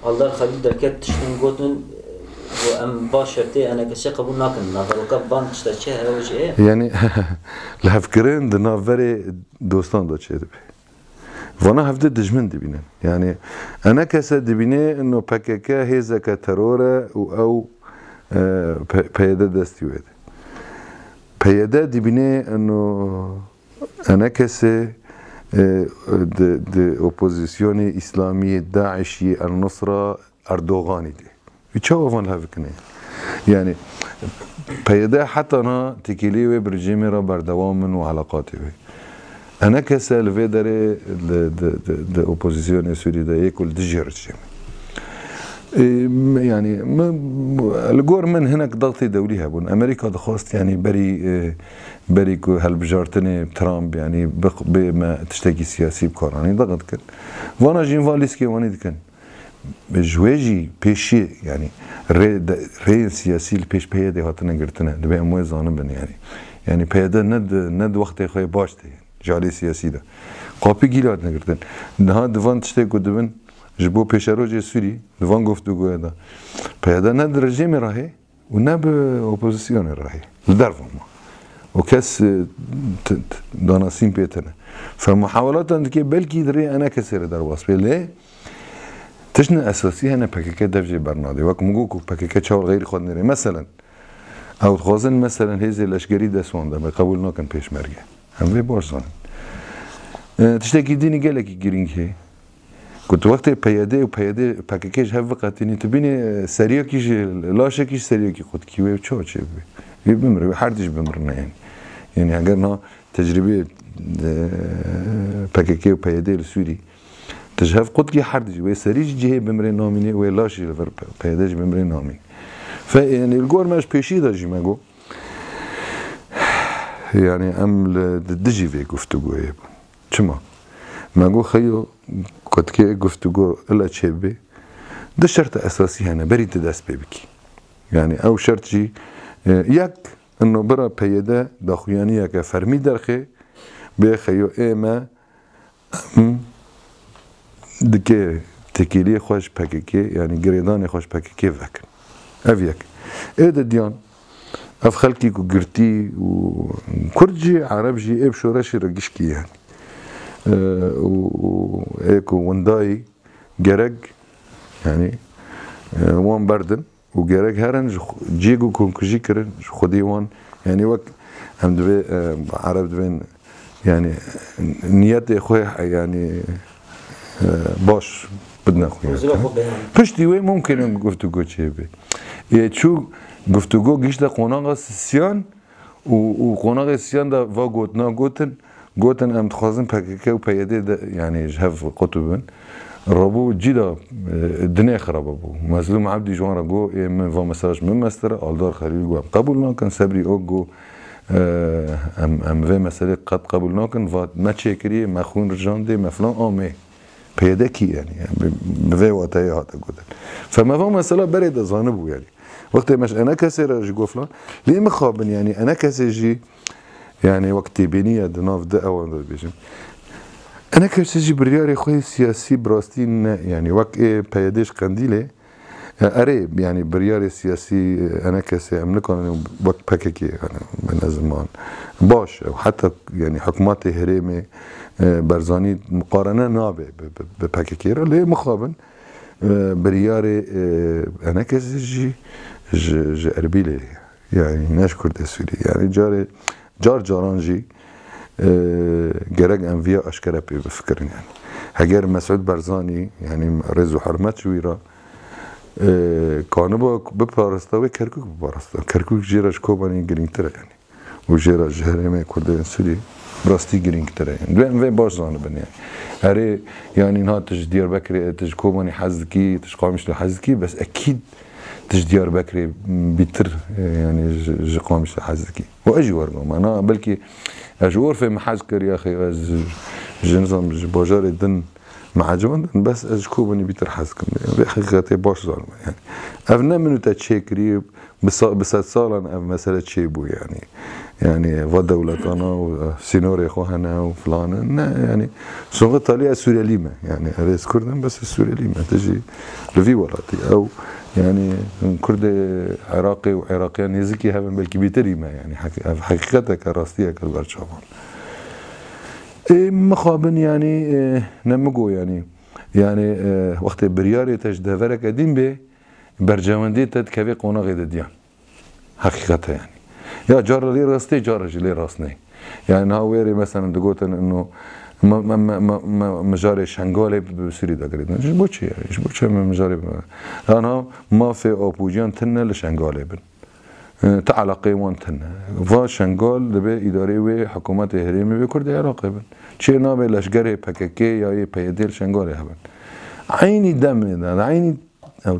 Aldar Xelîl derket, tiştên gotin, Û em ba şertê enekesê qebûl nakin. Navberoka van tişta çi heye, ew jî heye? Yanî, lihevkirin di navberê dostan de çêdibe. Vana hevdî dijmin dibînin. Yanî, enekese dibîne ino P K K hêzeke teror e û ew, e, P-, P Y D destî wê de. P Y D dibîne ino enekese, e, di, di opozisyonê îslamî, DAIŞî, El Nusra, Erdoganî de. Wî çawa van lihevkine? Yanî, P Y D heta na têkiliyê wê bi rejîmê re berdewam in û eleqatê wê. Enekese li vê derê li, di, di, di opozisyonê Sûrî de yê ku li dijî rejîm. E, m-, yanî, m-, m-, li gor min hinek daxtê dewlî hebûn. Amerîka dixwast, yanî, berî, e, berî ku hilbijartinê Trump, yanî, bi, bê me tiştekî siyasî bi kar anî, daxit dikin. Vana jî va lîskê wanî dikin. Ji wê jî pêşî, yanî, rê-, de-, rêyên siyasî li pêş P Y D hatine girtine. Divê em wê zanibin, yanî. Yanî, P Y D ne di, ne di wextê xwe yê baş de ye, ji alî siyasî de. Qapî gîl hatine girtin. Niha di van tiştê ku dibin, ji bo pêşerojê Sûrî, di van guftûgoya de, P Y D ne di rejîmê re hê, û ne bi opozisyonê re hê. Li derve ma. Û kes, e, t-, t-, danasîn pê tine. Fe muhawelatan dike belkî di rê enekesê re derbas bê. Lê tiştine esasî hene P K K dev jê bernadê. Wek min got ku P K K çawa xeyrî xwe dinêre. Meselen, ew dixwazin, meselen, hêzê leşkerî dest wan de be, qebûl nakin pêşmerge. Em vê baş zanin. E, tiştekî dînî gelekî girîng hê. Ku tu wextê P Y D û P Y D P K K ji hev biqetînî, tu bînî, e, seriyekî ji, laşekî ji seriyekî qutkî wê çawa çê bibê? Wê bimire, wê her tî jî bimirine yanî. Yanî heger niha tecrîbê, e, P K K û P Y D li Sûrî, tu ji hev qutkî her tî jî, wê serî jî cihê bimrê namînê, wê laş jî li vir P-, P Y D jî bimrê namîn. Fe, yanî li gor me ji pêşî de jî me got, yanî em li di dijî vê guftûgoyê bûn. Çima? Me got xeyo ku dikê guftûgo ile çêbibê, du şerta esasî hene, berî tu dest pê bikî. Yanî ew şert jî, e, yek, ino bira P Y D daxuyaniyeke fermî derxê, bê xeyo ê me, em dikê têkiliyê xwe ji P K K, yanî girêdanê xwe ji P K K vekin. Ev yek. Ê didiyan, ev xelkî ku girtî û Kurd jî, Ereb jî, ê bi şoreşê re gişkî yanî. E, û, û ê ku windayî gerek, yanî, e, wan berdin û gerek herin ji xwe-, ciyê ku komkujî kirin, ji xwedî wan, yanî wek em divê, e, Ereb divên, yanî niyetê xwe, yanî, e, baş bidine xwe. Mezila xwe beyan. Piştî wê mumkin e guftûgo çêbe. Ê çû guftûgo gihişte qonaxa siyan û, û qonaxê siyan de va gotina gotin, gotin, em dixwazin P K K û P Y D de, yanî ji hev qut bibin. Rabû cî de, e, dinê xirabe bû. Mezlûm Ebdî ji wan re got, ê min va mesaj min mestir e, Aldar Xelîl got, em qebûl nakin, Sebrî Ok got, e, em, em vê meselê qet qebûl nakin, va me çêkiriye, me xwîn rijandê, me filan amê. P Y D kî yanî, yanî bi, bi vê wateyê hate gotin. Fe me va mesela berê de zanibû yanî. Wextê me ji enekesê re ji goflan, lê mixabin yanî enekesê jî, yanî wek têbênî ye di nav di ewan de dibêjim. Enekesê jî biryarê xwe yê siyasî bi rastî ne, yanî wek ê P Y D ji Qendîlê, e, erê, yanî biryarê siyasî, e, enekesê em nikarin wek P K K, yanî bi neziman. Baş, ew heta, yanî hikûmetê herêmê, e, Barzanî muqarene nabe bi, bi, bi P K K re, lê mixabin, e, biryarê, e, enekesê jî ji, ji Erbîlê ye. Yanî ne ji Kurdê Sûrî. Yanî carê, car caran jî, e, gerek em viya eşkere pê bifikirin yanî. Heger Mesûd Barzanî, yanî rêz û hurmet ji wî re, e, kaniba biparasta wê Kerkûk biparasta. Kerkûk jê re ji Kobanî girîngtir e yanî. Û jê re ji herêmê Kurdên Sûrî bi rastî girîngtir e. Divê em vê baş zanibin yanî. Erê, yanî niha tu ji Diyarbekirê, tu ji Kobanî hez dikî, tu ji Qamişlo hez dikî, bes ekîd tu ji Diyarbekirê bîtir, e, yanî ji, ji Qamişlo hez dikî. Û ez jî wergama. Na, belkî ez ji Orfê min hez kir, yaxê ez ji, ji nizam, ji bajarê din min ecibandin, bes ez ji Kobanî bîtir hez kim. Vê heqîqetê baş zanim yanî. Ev ne min û te çêkirî, bi sa-, bi sedsalan ev mesele çêbû yanî. Yanî va dewletana û, e, sînorê xwe hene û filan e. Ne, yanî, sonuçta talî ez Sûrelî me. Yanî, erê ez Kurd im, bes ez Sûrelî me. Te jî li vî welatî. Ew Yani, Kurdê Iraqê û Iraqiyan nêzikî hev in, belkî bêtir jî me, yani, heq-, ev heqîqeteke, rastiyeke li ber çavan. Ê, mixabin, yani, e, ne min got, yani, yani, e, wextê biryarê te ji devereke din bê, berjewendiyê te dikevê qonaxê didiyan. Heqîqet e, yani. Ya cara lê rast tê, cara jî lê rast nê. Yani niha wêrê, meselen, digotin ino me, me, me, me, me mijarê Şengalê bi Sûrî de girêdin. Ji bo çi, yani? Ji bo çi me mijarê bi-, ya niha mafê Apojiyan tune li Şengalê bin. E, ti eleqeyê wan tune. Va Şengal dibe îdareyê wê hikûmetê herêmê wê Kurdê Iraqê bin. Çê nabe leşgerê P K K ya yê P Y D li Şengalê hebin. Eynî demê de, eynî ew,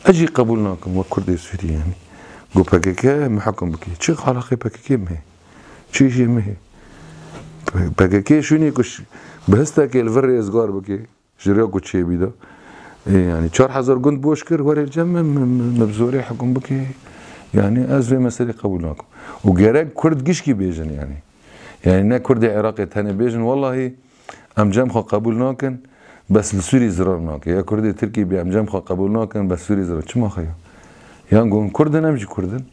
ez jî qebûl nakim wek Kurdê Sûrî, yani. Got P K K me hukm bike. Çi eleqê P K K me heye? Çi jê me heye? P K K şûnê ku ş-, bi histekê li vir rêzgar bike, ji rêya ku çêbî de. Ê, yani, çar hezar gund boş kir, were li cem me, me, me, me bi zorê hukm bike. Yani, ez vê meselê qebûl nakim. Û gerek Kurd gişkî bêjin, yani. Yani, ne Kurdê Iraqê tenê bêjin, wellahî, Em cem xwe qebûl nakin, bes li Sûrî zirar nake. Ya Kurdê Tirkî bê, em cem xwe qebûl nakin, bes Sûrî zirar. Çima xeya? Yan ku hûn Kurd in, em jî Kurd in.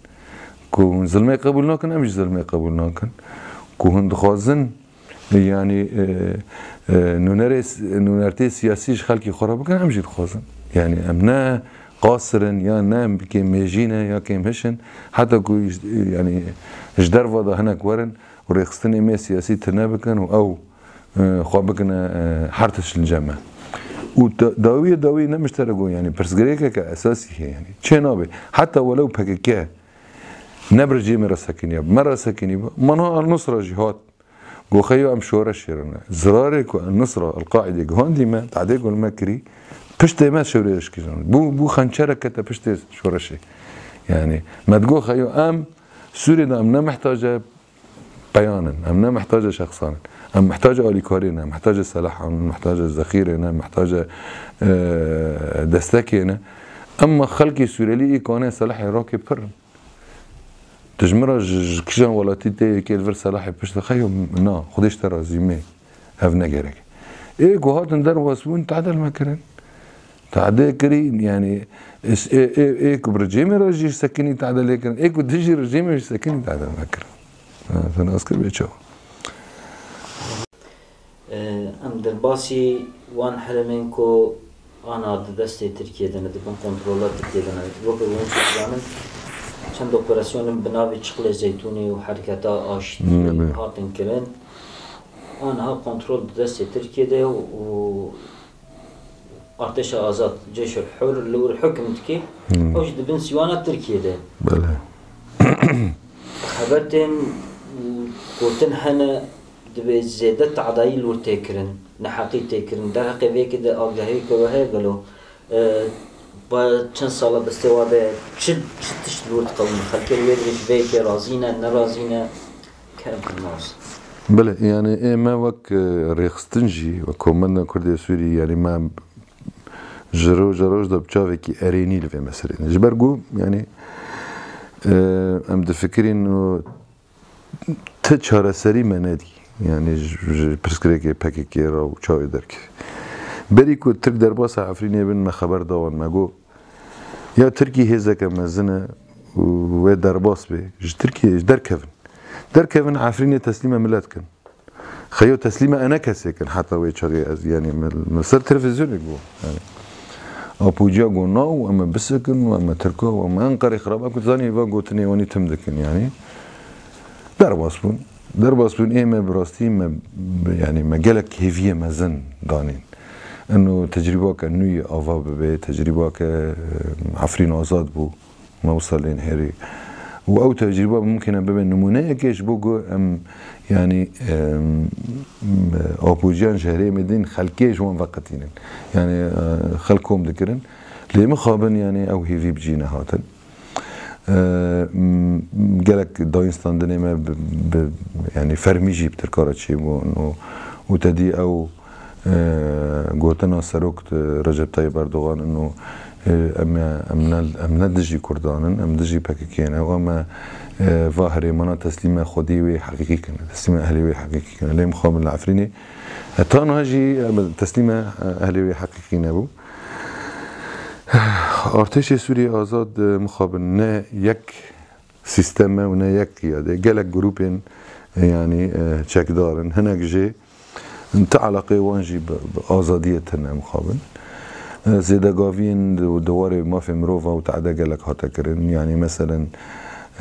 Ku hûn zilmê qebûl nakin, em jî zilmê qebûl nakin. Ku hûn dixwazin, yanî, e, e, nûnerê, nûnertê siyasî ji xelkê xwe re bikin, em jî dixwazin. Yanî em ne qasir in, ya ne em kêm mêjî ne, ya kêm hiş in. Heta ku, yanî, ji derva de hinek werin û rêxistinê me siyasî tune bikin û ew e, xwe bikine, e, her tişt li cem me. Û da-, dawiyê dawî ne mişterek o, yani pirsgirêkeke esasî heye, yani. Çê nabe. Heta welew P K K ne bi rejîmê re sekiniya, bi me re sekinî bi, mana El Nusra jî hat. Got xeyo em şoreşê re ne. Zirarê ku El Nusra, El Qaîdê gihandî me, tadê ku li me kirî, piştê me şewrê şikîjan. Bû, bû xençerek kete piştê şoreşê. Yani, me digot xeyo em Sûriyê de em ne mihtace peyan in. Em ne mihtace şexsan in. Em mihtace alîkariyê ne, mihtace selahan in, mihtace zexîrê ne, mihtace, e, destekê ne. Emma xelkê Sûrelî î kanê selahê rakê pir in. Tu ji min re ji, ji kîjan welatî tê yekê li vir selahê pişt dixe, yo, na, Xwedê ji te razî me. Ev ne gerek. Ê ku hatin derbas bûn, tadel me kirin. Tade kirî, yani, is-, ê, ê, ê ku bi rejîmê re jî sekinî tade lê kirin, ê ku dijî rejîmê jî sekinî tade me kirin. Ha, te nas kir bê çawa? Ee, em derbasî wan herêmên ku ana di destê Tirkiyê de ne, di bin kontrola Tirkiyê de ne. Weke hûn jî dizanin, çend operasyonên bi navê Çiqlê Zeytûnê û Hereketa Aştiyê Belê. hatin kirin. Aniha kontrol di destê Tirkiyê de ye û Artêşa Azad, Ceyşul Hur, li wir hukm dike. Hmm. Ew jî di bin sîwana Tirkiyê de. Belê. Xeber tên û gotin hene, divê zêde tadayî li wir tê kirin, neheqî tê kirin. Derheqê vê yekê de agahiyeke we heye gelo? E, ba çend sala destê wa de çi, çi tişt li wir diqewin? Xelkê li wê dirê ji vê yekê razî ne, nerazî ne? Kerem xwe nas. Belê, yani ê me wek, e, rêxistin jî, wek Komenda Kurdê Sûrî, yani me ji roja roj de bi çavekî erênî li vê meselê ne. Ji ber ku, yani, e, em difikirîn û ti çareserî me nedî. Yani ji, ji pirsgirêkê P K K re û çawa derkeve. Berî ku Tirk derbasa Efrînê bin, me xeber da wan, me got, ya Tirkî hêzeke mezin e û wê derbas bê, ji Tirkiyê, ji derkevin. Derkevin, Efrînê teslîme milet kin. Xeyo teslîme enekesê kin, heta wê çaxê ez, yani, me, me ser televîzyonê got. Yani, Apojiya got na û em ê bisikin û em ê Tirka û em ê Enqerê xirab, em ku zanî va gotinê wanî tim dikin, yani. Derbas bûn. Derbas bûn, ê me bi rastî me, yani, me gelek hêviyê mezin danîn. Ino tecrîbake nû yê ava bibe, tecrîbake, e, Efrîn azad bû. Me wisa lê nihêrî. Û ew tecrîba mimkîne bibe nimûneyekê ji bo ku em, yanî, em, apojiyan ji herêmê din xelkê ji wan veqetînin. Yanî, e, xelk kom dikirin. Lê mixabin, yanî, ew hêvî bi cî nehatin. E, m-, gelek dayînstandinê me bi, bi, yanî, fermî jî bi Tirka re çêbûn û, û te dî ew E, gotina serok, e, Recep Tayyip Erdogan ino, e, em, em ne, em ne dijî Kurdan in, em dijî P K K ne, û em, e, va herêmana teslîme xwedî wê heqîqî kin, teslîme ehlê wê heqîqî kin. Lê mixabin li Efrînê, heta niha jî, e, teslîme, e, ehlê wê heqîqî nebû. Artêşê Sûriyê Azad, e, mixabin ne yek sîstem e û ne yek qiyade. Gelek grûpên, e, yanî, e, çekdar in. Hinek jê ti eleqeyê wan jî bi, bi azadiyê tune mixabin. E, zêdegaviyên di, di warê mafê mirova û te'de gelek hate kirin. Yanî meselen,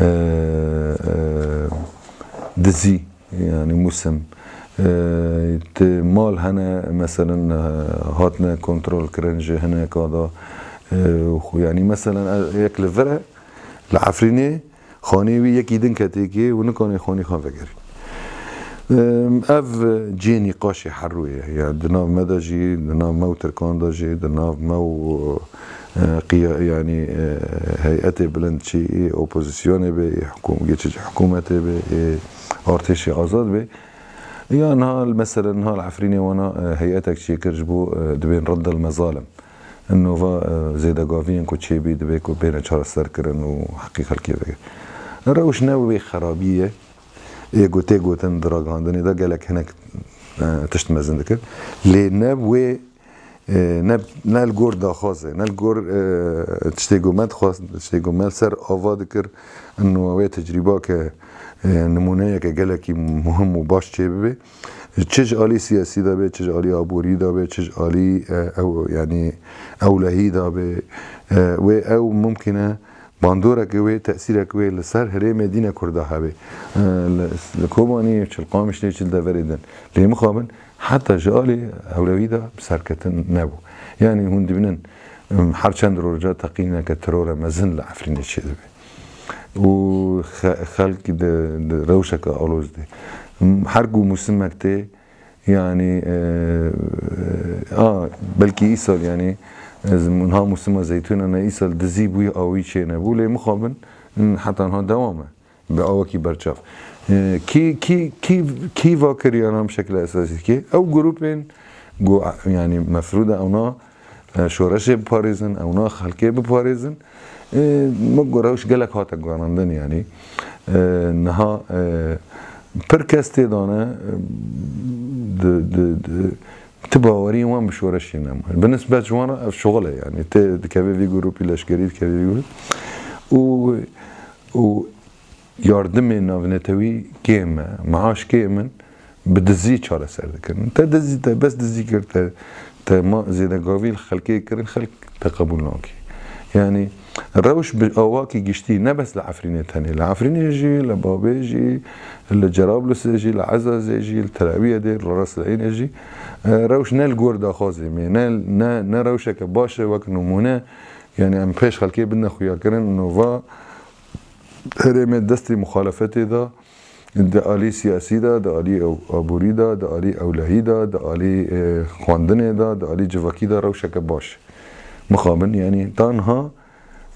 e, e, dizî, yanî mûsim, e, ti mal hene, meselen, e, hatine kontrol kirin ji hineka da, e, xwe, yanî meselen, e, yek li vir e, li Efrînê xanê wî yekî din ketêkê û nikane xanê xwe vegerî. E, ev cihê nîqaşê her rûyê ye. Ya di nav me de jî, di nav me û Tirkan de jî, di nav me û, e, qiya-, yanî, e, heyetê bilind çi, ê opozisyonê be, ê hikûm-, geçic hikûmetê be, ê artêşê azad be. Ya niha, mesela niha li Efrînê wana, e, heyetek çêkir ji bo, e, dibên Reddel Mezalim. Nova, e, zêdegaviyên ku çêbî dibe ku bêne çareser kirin û heqî xelkê vegir. Rewş ne wê xerabî ye. Ê ku tê gotin di ragihandinê de gelek hinek, e, tişt mezin dikir. Lê ne wê, e, ne, ne li gor daxwaz e, ne li gor, e, tiştê ku me dixwest, tiştê ku me li ser ava dikir, ino wê tecrîba ke, e, nimûneyeke gelekî muhim û baş çêbibe. Çi ji alî siyasî de be, çi ji alî aborî de be, çi ji alî, e, ew, yanî ewlehî de be, e, wê ew mimkîn e bandoreke wê, tesîreke wê li ser herêmê dîne Kurda hebe. E, li, li Kobanî, çi li Qamişlê, çi li deverê din. Lê mixabin, heta ji alî ewlehî de bi serketin nebû. Yanî hûn dibînin, em, her çend roja teqîneke terora mezin li Efrînê çêdibe. Û xe-, xelk di, di rewşeke aloz de. Em, her ku mûsimek tê, yanî, e, a, belkî îsal, yanî, ez, niha mûsima zeytûn e, ne îsal dizî bûyî awî çê nebû, lê mixabin, heta niha dewam e. Bi awakî berçav. E, kî, kî, kî, kî va kiriye em şekla esasî dike? Ew grûpên ku, yanî, mefrûd e ewna, e, şoreşê biparêzin, ewna xelkê biparêzin. E, min got rewş gelek hate guherandin, yanî. E, niha, e, pir kes tê dane, e, di, di, di, ti baweriyên wan bi şoreşê nema. Bi nisbet ji wan re ev şixul e, yanî. Tê dikeve vî grûpî leşkerî, dikeve vî grûp. Û, û yardimê navnetewî kêm e, maaş kêm in, bi dizî çareser dikin. Te dizî, te bes dizî kir, te, te ma zêdegavî li xelkê kirin, xelk te qebûl nake. Yanî rewş bi awakî giştî, ne bes li Efrînê tenê, li Efrînê jî, li Babê jî, li Cerablusê jî, li Ezazê jî, li Tel Eviyê de, li Ras Leyînê jî, e, rewş ne li gor daxwazê me, ne, ne, ne rewşeke baş e wek nimûne, yanî em pêş xelkê bidine xuyakirin, nova herêmê destê muxalefetê de, di alî siyasî de, di alî ew-, aborî de, di alî ewlehî de, di alî, e, xwendinê de, di alî civakî de rewşeke baş. Mixabin, yanî, ta niha,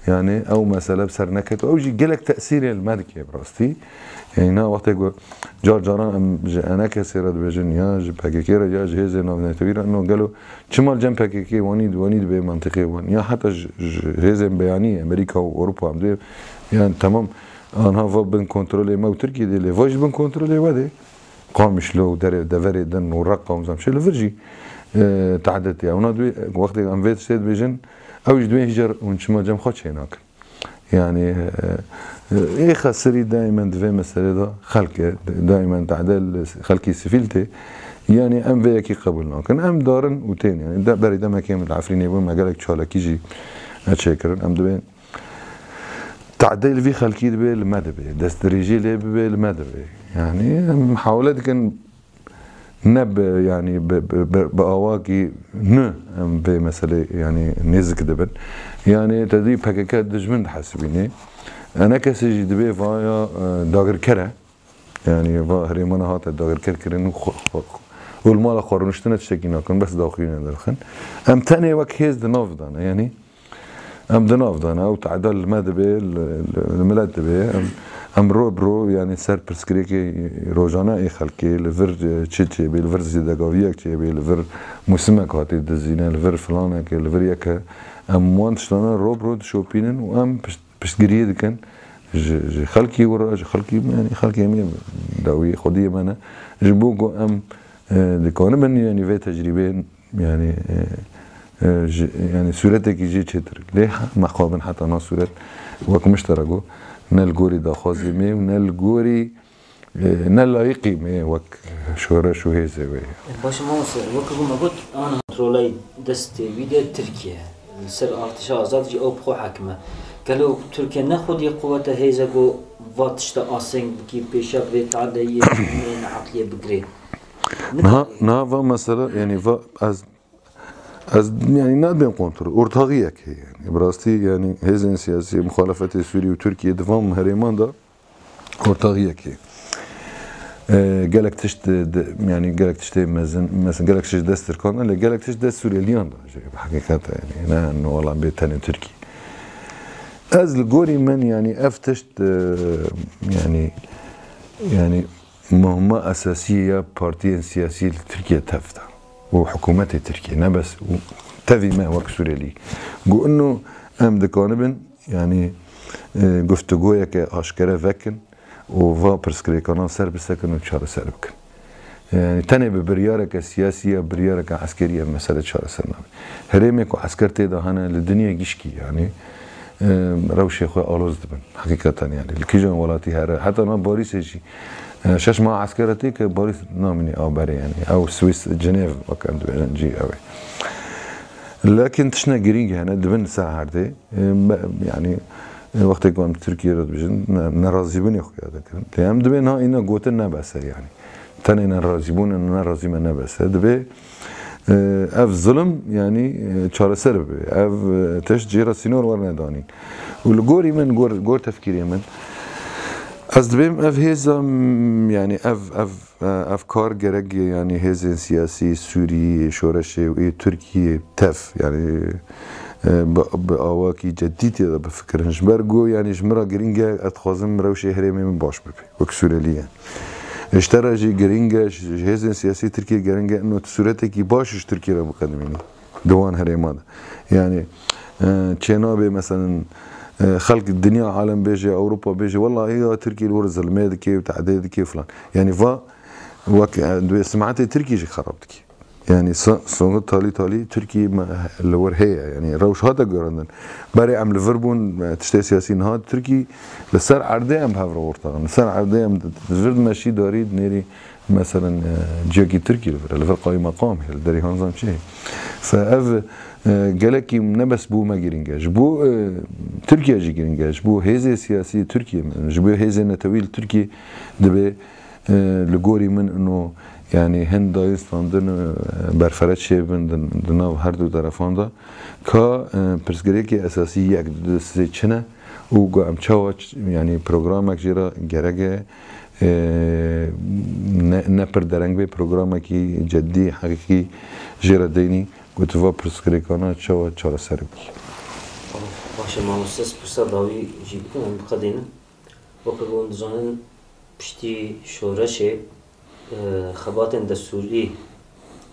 yanî, ew mesele bi ser neket. Ew jî gelek tesîrê li me dike bi rastî. Yanî, na wextê ku car caran em ji enekesê re dibêjin, ya ji P K K re, ya ji hêzên navnetewî re, no gelo çima li cem P K K wanî, wanî dibe mentiqê wan? Ya heta ji, ji hêzên beyanî, Amerîka û Ewropa, em dibê, yanî, temam, anha va bin kontrolê me û Tirkiyê de, lê va ji bin kontrolê we de. Qamişlo û derê, deverê din û Reqa û Zemşê li vir jî, e, tehdit ye. Ewna dibê, wextê em vê tiştê dibêjin, ew ji dibê hîjar hûn çima cem xwe çênakin. Yanî, e, e, ê xesirî daimen di vê meselê de xelk e, daimen tehde li xelkî sivîl tê. Yanî em vê yekî qebûl nakin. Em darin û tên. Yanî de, berî demekê min li Efrînê bû, me gelek çalakî jî, e, çêkirin. Em dibên tehdê li vî xelkî dibe, li me dibe. Destdirêjî lê bibe, li me dibe. Yanî em hewle dikin ne bi, yanî bi, bi, bi, bi awakî nû em vê meselê, yanî nêzik dibin. Yanî te dî P K K dijmin dihesibînê. Enekesê jî dibê vaya, e, dagirker e. Yanî va herêmana hate dagirker kirin û xwe, xwe, û li mala xwe rûniştine tiştekî nakin, bes daxuyîne derxin. Em tenê wek hêz di nav dane, yanî Em di nav de ne, ew tehda li me dibe, li, li, li milet dibe. Em, em ro bi ro, yanî ser pirsgirêkê rojane ê xelkê, li vir, e, çi çêbê, li vir zêdegaviyek çêbê, li vir mûsimek hatî dizîne, li vir filanekê, li vir yeke, em wan tiştane ro bi ro dişopînin û em pişt-, piştgiriyê dikin ji, ji xelkî wir re, ji xelkî, yanî xelkê me dawî xwediyê me ne. Ji bo ku em, e, dikanibin, yanî vê tecrîbê Yanî, e, e, ji, yanî sûretekî jê çêtir. Lê he-, mexabin heta na sûret wek min ji te re got, ne li gorî daxwazê me û ne li gorî, e, ne layiqî me wek şoreş û hêzê wê. Baş e, mamoste, wek ku me got, ana kontrolay destê wî de Tirkiye. Li ser artişa azad jî ew bi xwe hekim e. Gelo Tirkiye ne xwedî quwete hêze ku va tişta aseng bikî, pêşiya vê tadeyê û vê neheqiyê bigirê? Niha, niha va mesela, yanî va ez, ez, yanî nadibên kontrol, ortaxiyek heye yanî. Bi rastî yanî hêzên siyasî, muxalefetê Sûrî û Tirkiye di van herêman de ortaxiyek heye. E, gelek tişt de, de, yanî gelek tiştê mezin, mesela gelek tişt dest Tirkan de, lê gelek tişt dest Sûriyeliyan de. Ji heqîqet e, yanî ne, ne wala bê tenê Tirkî. Ez li gorî min, yanî ev tişt, e, yanî, yanî muhima esasî ya partiyên siyasî li Tirkiye tev de û hikûmetê Tirkiye, ne bes û tevî me wek Sûrelî. Ku ino em dikanibin, yanî, e, guftûgoyeke aşkere vekin û va pirsgirêkanan ser bisekin û çareser bikin. Yanî tenê bi biryareke siyasî ya biryareke eskerî ev mesele çareser nabe. Herêmê ku esker tê de hene li dinyê gişkî, yanî, e, rewşê xwe aloz dibin. Heqîqeten yanî li kîjan welatî here, heta na Parîsê jî, e, şeş mah esker tê ke Parîs namînî a berê, yanî ew Swîs, Cenêv wek em dibêjin cî ew ê. Lekin tiştine girîng hene, dibin ser erdê. E, me, yanî, e, wextê ku em Tirkiye re dibêjin, ne, nerazîbûnê xwe ya dikirin. Lê em dibên ha îna gotin nebese, yanî. Tenê nerazîbûn, nerazî me nebese. Dibê, e, ev zilim, yanî, e, çareser bibe. Ev, e, tişt jê re sînor werne danîn. Û li gorî min, gor, gor tefkîrê min, ez dibêm ev hêza, m, yanî ev, ev, e, ev kar gerek, yanî hêzên siyasî, Sûrî, şoreşê û ê Tirkiyê tev, yanî, e, bi, bi awakî cedî tê de bifikirin. Ji ber ku, yanî ji min re girîng e, ez dixwazim rewşê herêmê min baş bibe, wek Sûrelî ye. Ji te re jî girîng e, ji, ji hêzên siyasî Tirkiyê girîng e, ino tu sûretekî baş ji Tirkiyê re biqedimînî di wan herêma de. Yanî, e, çênabe, meselen, e, xelk, dinya, alem bêje, Ewropa bêje, wellahî ya Tirkî li wir zilmê dike û tehdê dike filan. Yanî va wek, e, dibê simetê Tirkî jî xerab dike. Yanî sa-, sonuç talî talî Tirkî me, li wir heye. Yanî rewş hate guherandin. Berê em li vir bûn, e, tiştê siyasî, niha Tirkî li ser erdê em bi hev re ortax in. Li ser erdê em di, di vir meşî darî, di nêrî Meselen, e, ciyekî Tirkî li vir e, li vir qaymeqam heye, li derî hanzam çi heye. Fe ev, e, gelekî ne bes bo me girîng e, ji bo, e, Tirkiye jî girîng e, ji bo hêzê siyasî Tirkiye, ji bo hêzê netewî li Tirkiye dibe, e, li gorî min ino, yanî hin dayîn standin, e, berfere çêbin di, di nav her du terefan de, ka, e, pirsgirêkê esasî yek, du, sê çi ne û ku em çawa ç-, yanî programek jê re gerek e, e, ne, ne pir dereng bê, programekî cedî, heqîqî jê re deynî, ku tu va pirsgirêkana çawa çareser bikî. Baş e, mamoste, ez pirsa dawî jî bikim, em biqedînin. Weke ku hûn dizanin, piştî şoreşê, e, xebatên destûrî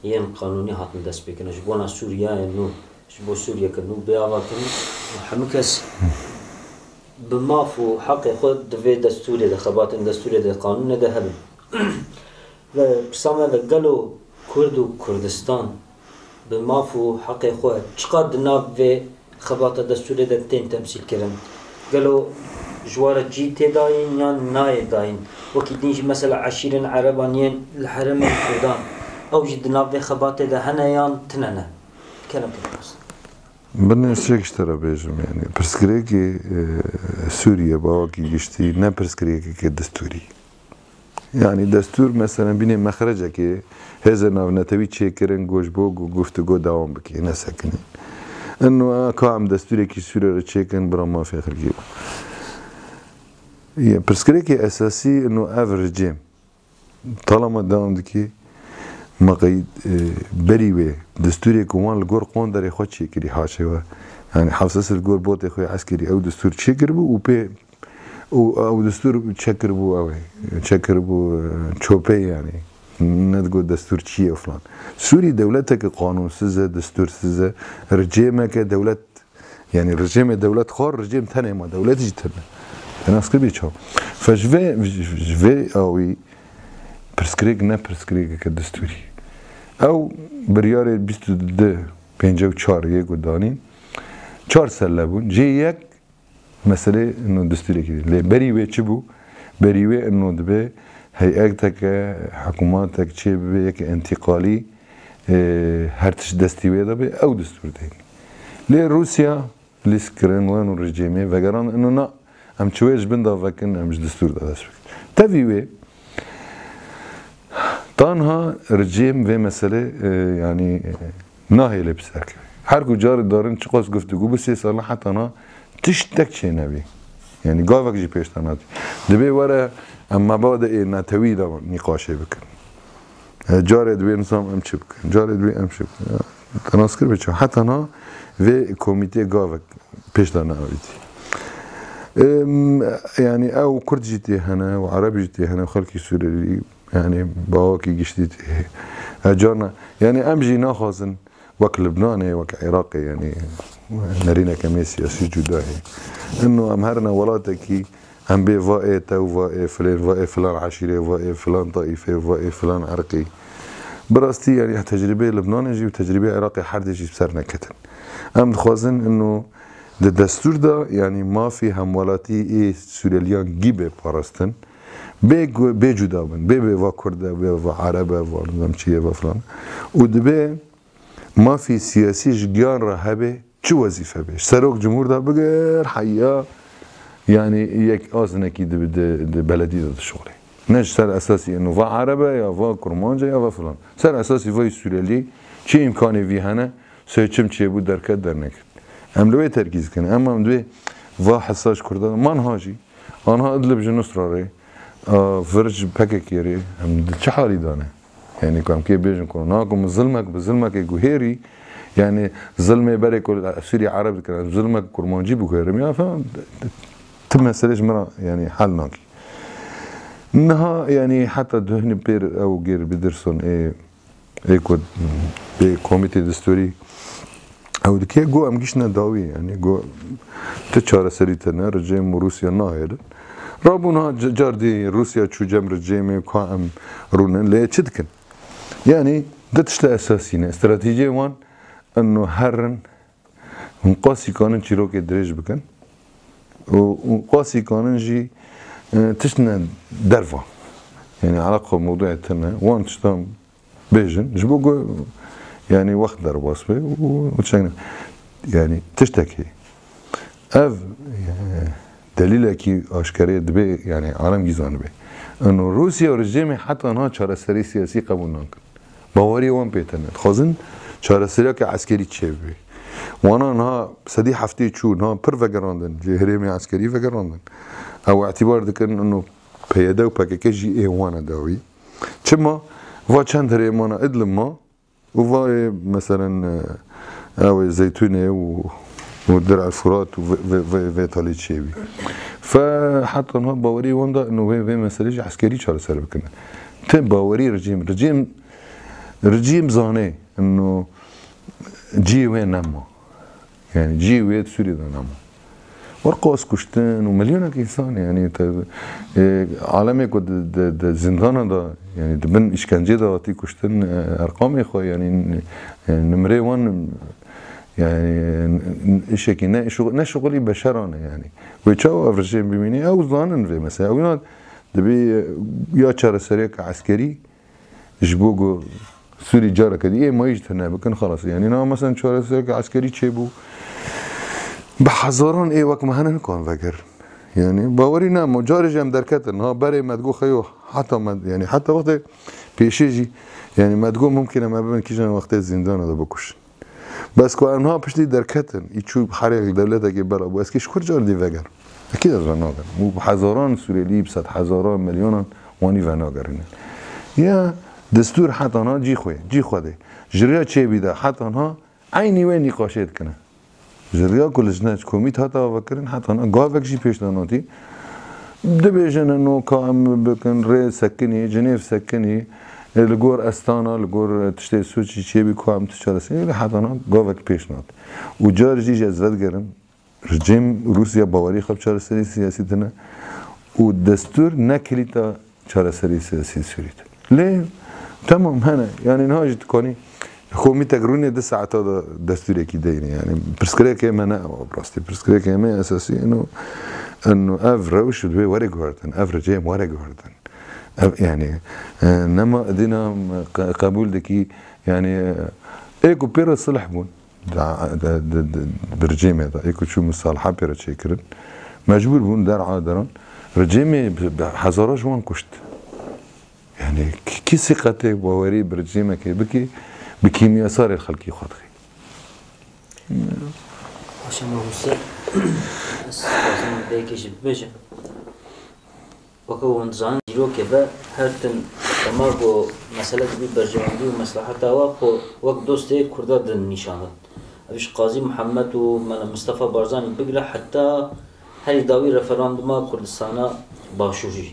yên qanûnî hatin destpêkirin. Ji bona Sûriyeyê nû, ji bo Sûriyeke nû bê avakirin û hemû kes bi maf û heqê xwe di vê destûrê de, xebatên destûrê de, qanûnê de hebin. Ve pirsa me ve, gelo Kurd û Kurdistan bi maf û heqê xwe çiqas di nav vê xebata destûrê de tên temsîlkirin? Gelo ji we re cî tê dayîn yan nayê dayîn? Wekî din jî mesela eşîrên ereban yên li herêmên Kurdan, ew jî di nav vê xebatê de hene yan tine ne? Kerem ke. Binê çek ji te re bêjim, yanî pirsgirêkê, e, Sûriye bi awakî giştî ne pirsgirêkeke destûrî. Yanî destûr, meselen, bînê mexrecekê hêzên navnetewî çêkirin, ku ji bo gu-, guftûgo dewam bike, nesekinî. Ino ka em destûrekî Sûriye re çêkin, bira mafê xelkê bû. Yê, pirsgirêkê esasî ino ev rejîm. Talama dewam dikî, me qey, e, berî wê destûrê ku wan li gor qonderê xwe çêkirî haşê we. Yanî Hafsas li gor botê xwe eskerî ew destûr çêkiribû û pê, û ew destûr çekiribû ew ê, çekiribû, e, çopê yanî. Ne digot destûr çi ye filan. Sûrî dewleteke qanûnsiz e, destûrsiz e, rejîmeke dewlet Yanî rejîmê dewlet xwar, rejîm tenê ma, dewlet jî tune. Te nas kiribî çawa? Fe ji vê, ji vê awî pirsgirêk ne pirsgirêkeke destûrî. Ew biryarê bîst û du pêncî û çar yê ku danîn, çar selle bûn. Cê yek meselê ino destûrekî dî. Lê berî wê çi bû? Berî wê ino dibe heyeteke, hikûmatek çê bibe, yek entîqalî, e, her tişt destî wê de be, ew destûr deyî. Lê Rûsya lîst kirin, wen û rejîmê vegerand, ino na, em çi wê ji bin de vekin, em ji destûr de dest bikin. Tevî wê, tanha rejîm vê meselê, e, yanî, e, nahêle piserkeve. Her ku carê darin çiqas guftûgû bi sê sala heta na tiştek çênebî. Yanî gavek jî pêş de natî. Dibê were em mebadê ê netewî de nîqaşê bikin. E, carê dibê nizam em çi bikin, carê dibê em çi bikin. Ya, te nas kir be çi? Heta na vê komîtê gavek pêş de neavîtî. Em, yanî ew Kurd jî tê hene, û Ereb jî tê hene, û xelkî Sûriyelî, yanî bawakî giştî tê. E, carna, yanî em jî naxwazin wek Libnanê, wek Iraqê, yanî nerîneke me siyasî cuda heye. Ino em herine welatekî, em bê va ê te û va ê filên, va ê filan eşîrê, va ê filan taîfê, va ê filan erqî. Bi rastî, yanî tecrîbeyê Libnanê jî û tecrîbeyê Iraqê herdê jî bi ser neketin. Em dixwazin ino di destûr de, yanî mafî hemwelatî ê Sûriyeliyan gî bê parastin, bê gu-, bê cuda bin, bê bê va Kurd e, bê va Ereb e, va nizam çi ye, va filan. Û dibê mafî siyasî ji giyan re hebe, çi wezîfe be. Ji serok cumhur de bigir heya, yanî yek azinekî di, di, di beledî de dişuxulê. Ne ji ser esasî ino va Ereb e ya va Kurmanc e ya va filan. Ser esasî vay Sûriyelî çi îmkanê vî hene, seçim çêbû derket derneket. Em li wê terkîz dikin. Em, em divê va hesa ji Kurdan. Man ha jî, anha Idlib ji Nusra rê, a, vir ji P K K rê, em di çi halî de ne? Yanî ku em kê bêjin ku na ku min zilmek bi zilmekê guhêrî, yanî zilmê berê ku Sûrî Ereb dikin, ez zilmek Kurmancî biguhêrim, ya fem, ti meselê ji min re, yanî hel nakî. Niha, yanî heta duhni pêr ew gêr bidirson ê, ê ku bê komîtê destûrî ew dike, got em giştine dawî, yanî got ti çareserî tune, rejîm û Rûsya nahêlin. Rabûn ha c-, car dî Rûsya çû cem rejîmê ka em rûnin, lê çi dikin? Yanî du tişta esasî ne. Stratejiyê wan ino herin, hûn qasî kanin çîrokê dirêj bikin û, û qasî kanin jî, e, tiştine derva. Yanî eleqa mewduê tune. Wan tiştan bêjin, ji bo ku, yanî, wext derbas be û, û çend, yanî, tiştekî. Ev, e, delîlekî aşkerê dibe, yanî, alem gî zanibe. Ino Rûsya û rejîmê heta niha çareserî siyasî qebûl nakin. Bawerî wan pê tune. Dixwazin çareseriyeke eskerî çêbibe. Wana niha sedî heftê çû, niha pir vegerandin, ji herêmê eskerî vegerandin. Ew îtîbar dikin, ino P Y D û P K K jî ê wan e dawî. Çima? Va çend herêmana Idlib ma û va ê, meselen, e, ew ê Zeytûnê û, û Dir el Furat û vê, vê, vê, vê talê çêbî. Fe heta niha bawerî wan da ino vê, vê meselê jî eskerî çareser bikin. Ti bawerî rejîm, rejîm, rejîm zanê ino cî wê nema. Yanî cî wê di Sûriyê de nema. Werqas kuştin û milyonek însan, yanî te, e, alemê ku di, di, di zindana de, yanî di bin îşkencê de hatî kuştin, e, erqamê xwe, yanî, e, nimrê wan, yanî, n-, n-, îşekî ne, şuxul-, ne şuxulî beşeran e, yanî. Wê çawa ev rejîm bimînî? Ew zanin vê mesela. Ew ya dibê, e, ya çareseriyeke eskerî, ji bo ku Sûrî careke dî ê mayî ji tune bikin, xelas. Yanî niha mesela çaresereke eskerî çêbû, bi hezaran ê wek me hene nikan vegerin. Yanî bawerî ne, ma carê jî em derketin. Niha berê me digot xeyo heta me, yanî heta wextê pêşê jî, yanî me digot mumkin e me bibin kîjan wextê zîndana de bikuşin. Bes ku em niha piştî derketin, î çû herê dewletekê bela bû, ez kê ji kur car dî vegerim? Ekîd ez venagerim. Û bi hezaran Sûriyelî, bi sed hezaran, milyonan wanî venagerîne. Ya destûr heta niha cî xwe ye, cî xwe de. Ji riya çêbî de heta niha eynî wê nîqaşê dikine. Ji riya ku lijne ji komît hate avakirin, heta niha gavek jî pêş de natî. Dibêjin ino ka em bikin rê sekinî, Cinêv sekinî, e, li gor Estana, li gor, e, tiştê Sûçî çêbî ku em tu çareserî, lê heta niha gavek pêş nat. Û car jî ji ez vedigerim, rejîm Rûsya bawerî xwe bi çareserî siyasî tune û destûr ne kilîta çareserî siyasî Sûrî tune. Lê temam hene, yanî niha jî dikanî Xwe mîtek rûnê di saeta de destûrekî deyne. Yani pirsgirêkê me ne ew, bi rastî pirsgirêkê me esasî eno, eno ev rewş divê were guhertin, ev ricêm were guhertin. Ev, yani, e, nema dîna me qe-, qebûl dikî, yani, e, ê ku pê re silh bûn, da, da, da, da, bi ricêmê de, ê ku çû misaliha pê re çêkirin, mecbûr bûn der'a deran, ricêmê bi, bi hezara ji wan kuşt. Yani, kî, kî sîqetê bawerî bi ricêmekê bikî, bi kîmyasarê xelkî xwe dixî. Paşa mamoste, ez dixwazim vê yekê jî bibêjim. Weke hûn dizanin, dîrokê ve her tim dema ku mesele dibî berjewendî û meslaheta we, xwe wek dostê Kurda din nîşan din. Ev ji Qazî Mihemed û Mela Mistefa Barzanî bigire heta herî dawî referanduma Kurdistana Başûrî.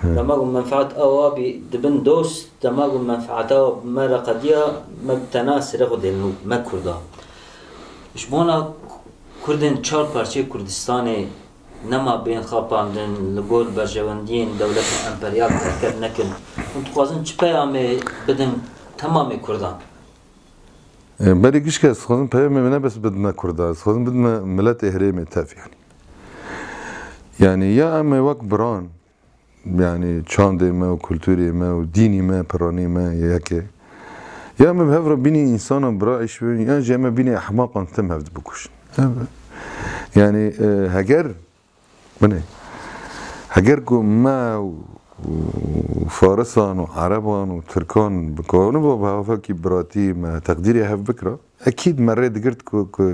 Dema ku menfaet ewa bî dibin dost, dema ku menfaeta me re qediya, me bi tena sirê xwe dêlin û me Kurda. Ji bona Kurdên çar parçeyê Kurdistanê nema bên xapandin li gor berjewendiyên dewletên emperyal derket nekin. Hûn dixwazin çi peyamê bidin temamê Kurdan? E, berî gişke ez dixwazim peyamê min ne bes bidime Kurda, ez dixwazim bidime miletê herêmê tev yani. Yani ya em ê wek biran, yani çandê me û kulturê me û dînî me, piranî me yek e. Ya em ê bi hev re bînî însana bira îş bibin, yan jî em ê bînî ehmaqan tim hev dibikuşin. Yani, e, heger, binê, heger ku me û, û Farisan û Ereban û Tirkan bikaniba bi hevekî biratî me teqdîrê hev bikira, Ekîd me rê digirt ku, ku,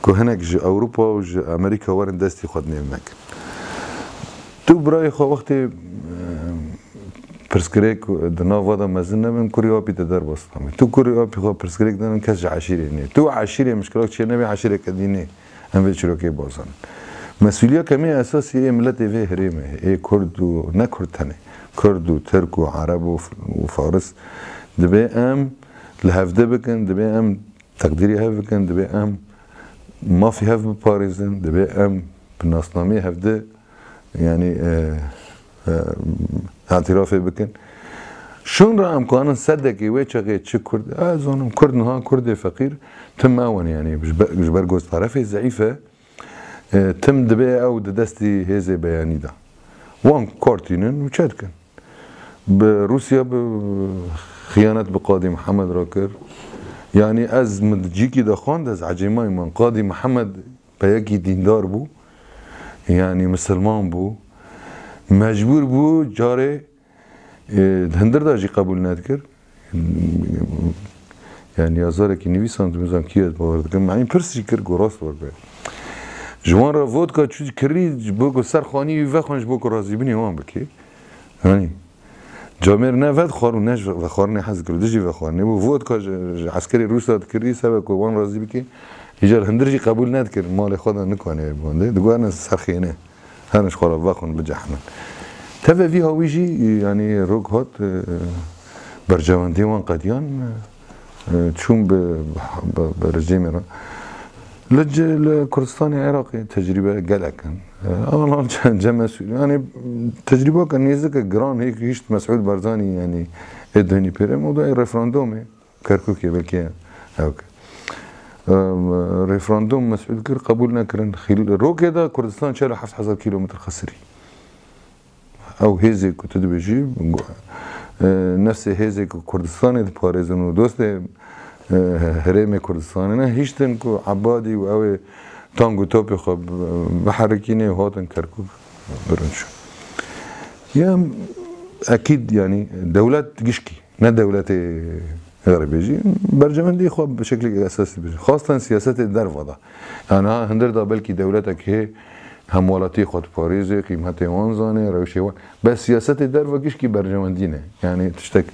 ku hinek ji Ewropa û ji Amerîka werin destî xwe di nêv me kin. Tu birayê xwe wextê, e, pirsgirêk di nav we de mezin nebin, kurê apî te derbas nabin. Tu kurê apî xwe pirsgirêk dibin, kes ji eşîrê nê. Tu eşîrê mişkilak çê nebê, eşîreke dî nê. Em vê çîrokê bazanin. Mesûliya kemê esasî ê miletê vê herêmê, ê Kurd û ne Kurd tenê, Kurd û Tirk û Ereb û f-, û Faris, dibê em li hevdê bikin, dibê em teqdîrê hev bikin, dibê em mafê hev biparêzin, dibê em bi nasnameyê hevdê, yanî, e, e, îtirafê bikin. Şûn re em kanin sedekê wê çaxê çi Kurd, ez zanim Kurd niha Kurdê feqîr, tim ew in, yanî ji ber, ji ber ku tarafê zeîf e, E, tim dibê ew di destî hêzê beyanî de. Wan kar tînin û çê dikin. Bi Rûsya bi xiyanet bi Qadî Mihemed re kir. Yanî ez min cîkî de xwend, ez ecêmayî min. Qadî Mihemed peyekî dîndar bû. Yanî misilman bû. Mecbûr bû carê E, di hundir de jî qebûl nedikir. Yani yazarekî nivîsand, bizan kî ez bawer dikim. Min pirs jî kir ku rast were. Ji wan re vodka çû kirî, ji bo ku ser xanî wî vexwin, ji bo ku razîbûnê wan bike. Yanî camêr ne vedixwar û ne ji vexwarinê hez dikir, dijî vexwarinê bû. Vodka ji, ji eskerê Rûsa dikirî, sebe ku wan razî bike. Îcar hundir jî qebûl nedikir, malê xwe de nikanê bande. Diguherine ser xêne. Herin ji xwe re vexwin, bicehnin. Tevî vî hawî jî, yanî rok hat, e, berjewendiyê wan qediyan, e, çûn bi, bi, bi rejîmê re. Li, li Kurdistanê Iraqê tecrîbe gelek in. E, ama ce-, ce mesûl, yanî tecrîbeke nêzike giran hê hişt Mesûd Barzanî, yanî ê dinî pêre, o da ê referandumê. Kerkûkê belkî ew kir. Em, referandum Mesûd kir, qebûl nekirin. Xîl-, rokê de Kurdistan çel û heft hezar kîlometr xesirî. Ew hêzê ku tu dibêjî, e, nefsê hêzê ku Kurdistanê diparêzin û dostê, e, herêmê Kurdistanê ne, hiştin ku Ebadî û ew ê tang û topê xwe bi-, biherikînê û hatin Kerkûk birin çûn. Ya ekîd, yanî dewlet gişkî. Ne dewletê xerîbê jî berjewendî xwe bi şeklekî esasî bêje. Xastan siyasetê derva de. Yani ha hundir de belkî dewletek hê hemwelatiyê xwe diparêze, qîmetê wan zane, rewşê wan. Bes siyasetê derva gişkî berjewendî ne. Yani tiştek,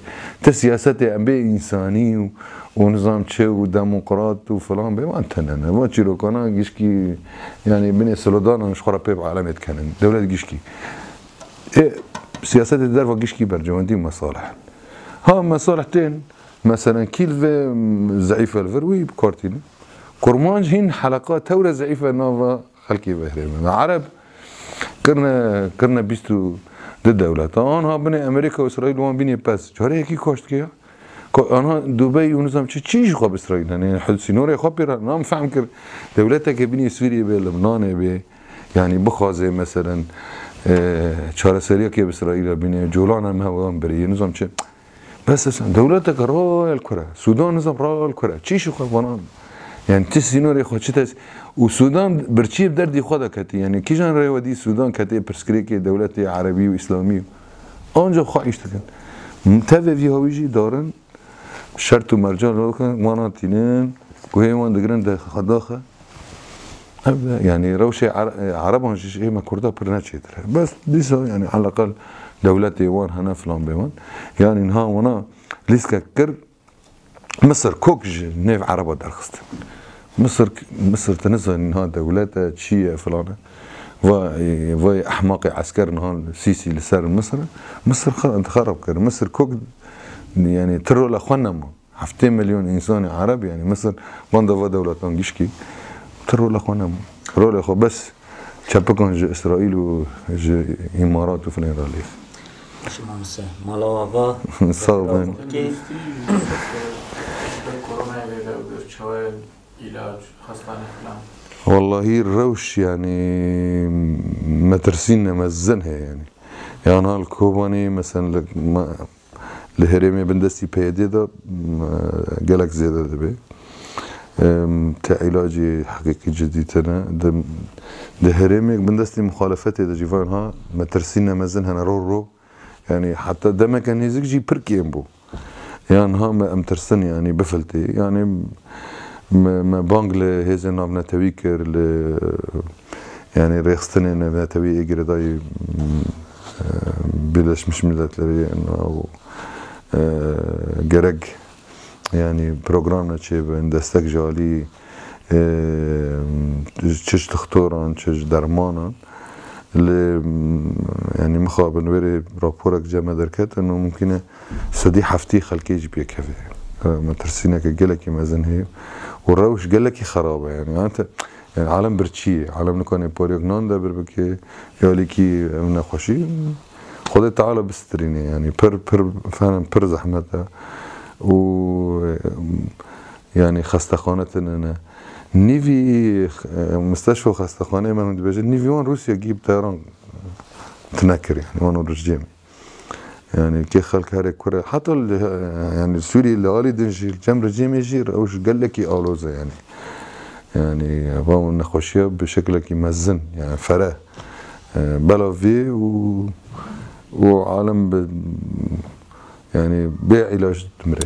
ti siyasetê em bê însanî û, û nizam çi û demokrat û filan bê, wan tune ne. Van çîrokana gişkî, yani binê sloganan ji xwe re pê bi alemê dikenin. Dewlet gişkî. Ê, siyasetê derva gişkî berjewendî û mesalih in. Ha, mesalih tên, meselen, kî li vê, m, zeîf e li vir, wî bi kar tînin. Kurmanc hîn heleqa tewre zeîf e nava xelkê ve herêmê. Me Ereb kirine, kirine bîst û du dewleta. Anha binê Amerîka û Îsraîl wan bînê pez. Carê yekî kaş dike ya. Ba, anha Dubey û nizam çi, çi ji xwe bi Îsraîl hene? Yani, hud sînorê xwe pê re nam fehm kir. Dewleteke binî Sûriyê bê, Libnanê bê. Yani, bixwaze, meselen, e, çareseriyeke bi Îsraîl re bîne, colana me wan birê, nizam çi. Bes, bes, dewleteke rayel kure. Sudan nizam rayel kure. Çi ji xwe vanan? Yani, ti sînorê xwe çi tes-, û Sudan birçî bi derdî xwe de ketî. Yani, kîjan rêwedî Sudan ketê pirsgirêkê dewletê erebî û îslamî û ancak xwe îş dikin. Tevê vî hawî jî darin, şert û mercan li wana tînin, guhê wan digirin de xedaxe. Ev de, yani, rewşê Ere-, Ereban jî ji ê me Kurda pir neçêtir e. Bes dîsa, yani, eleqel dewletê wan hene filan bê wan. Yani, niha wana lîskek kir, Misir kok ji nêv Ereba derxistin. Misir, Misir tu nizanî niha dewlet e, çi ye, filan e. Va, va ehmaqê esker niha Sîsî li ser Misir e. Misir xer-, xerab kir. Misir kok, yani, ti rola xwe nema. Heftê milyon însanê Ereb, yani, Misir banda va dewletan gişkî, ti rola xwe nema. Rolê xwe bes çepikan ji Îsraîl û ji Îmarat û filan re lêx. Baş e, mamoste. Mala we ava. Sağ olun. Ki Koronayê vê de û çawa ye îlac, hastane filan? Wallahî rewş, yani, metirsîne mezin heye, yani. Yan hal Kobanê, mesela, li me-, li herêmê bindestî P Y D de, m, gelek zêde dibe. Em, te îlacê heqîqî cidî tene. Di, di herêmê bindestî muxalefetê de jî van ha metirsîne mezin hene ro ro. Yani heta demeke nêzik jî pir kêm bû. Yan ha me em tirsin, yani bifiltê. Yani me, me bang li hêzên navnetewî kir, li, yani rêxistinên navnetewî ê girêdayî, e, Birleşmiş Milletlerê û, e, gerek, yani program neçêbin, destek ji alî, e, çi ji dixtoran, çi ji dermanan. Li, yani mixabin wêrê raporek cem me derketin û mumkin e sedî heftî xelkê jî pêkeve. E, metirsîneke gelekî mezin heye û rewş gelekî xerab e, yani. Yani te, yani alem birçî ye. Alem nikane pariyek nan de bir bike, ya lêkî ev nexweşî. Xwedê Teala bistirîne, yani pir, pir, fenem pir zehmet e. Û, e, yani xestexane tune ne. Nîvî, e, misteşfa xestexaneyê me hûn dibêjin, nîvî wan Rûsya gî bi teyaran tune kir, yani wan rejîmê. Yani kê xelk herê kure, heta li, yani Sûriyê li alî din jî, cem rejîmê jî rewş gelekî aloz e, yani. Yani va nexweşiya bi şeklekî mezin, yani fere, e, bela vê û, û alem bi, yani bê îlac dimire.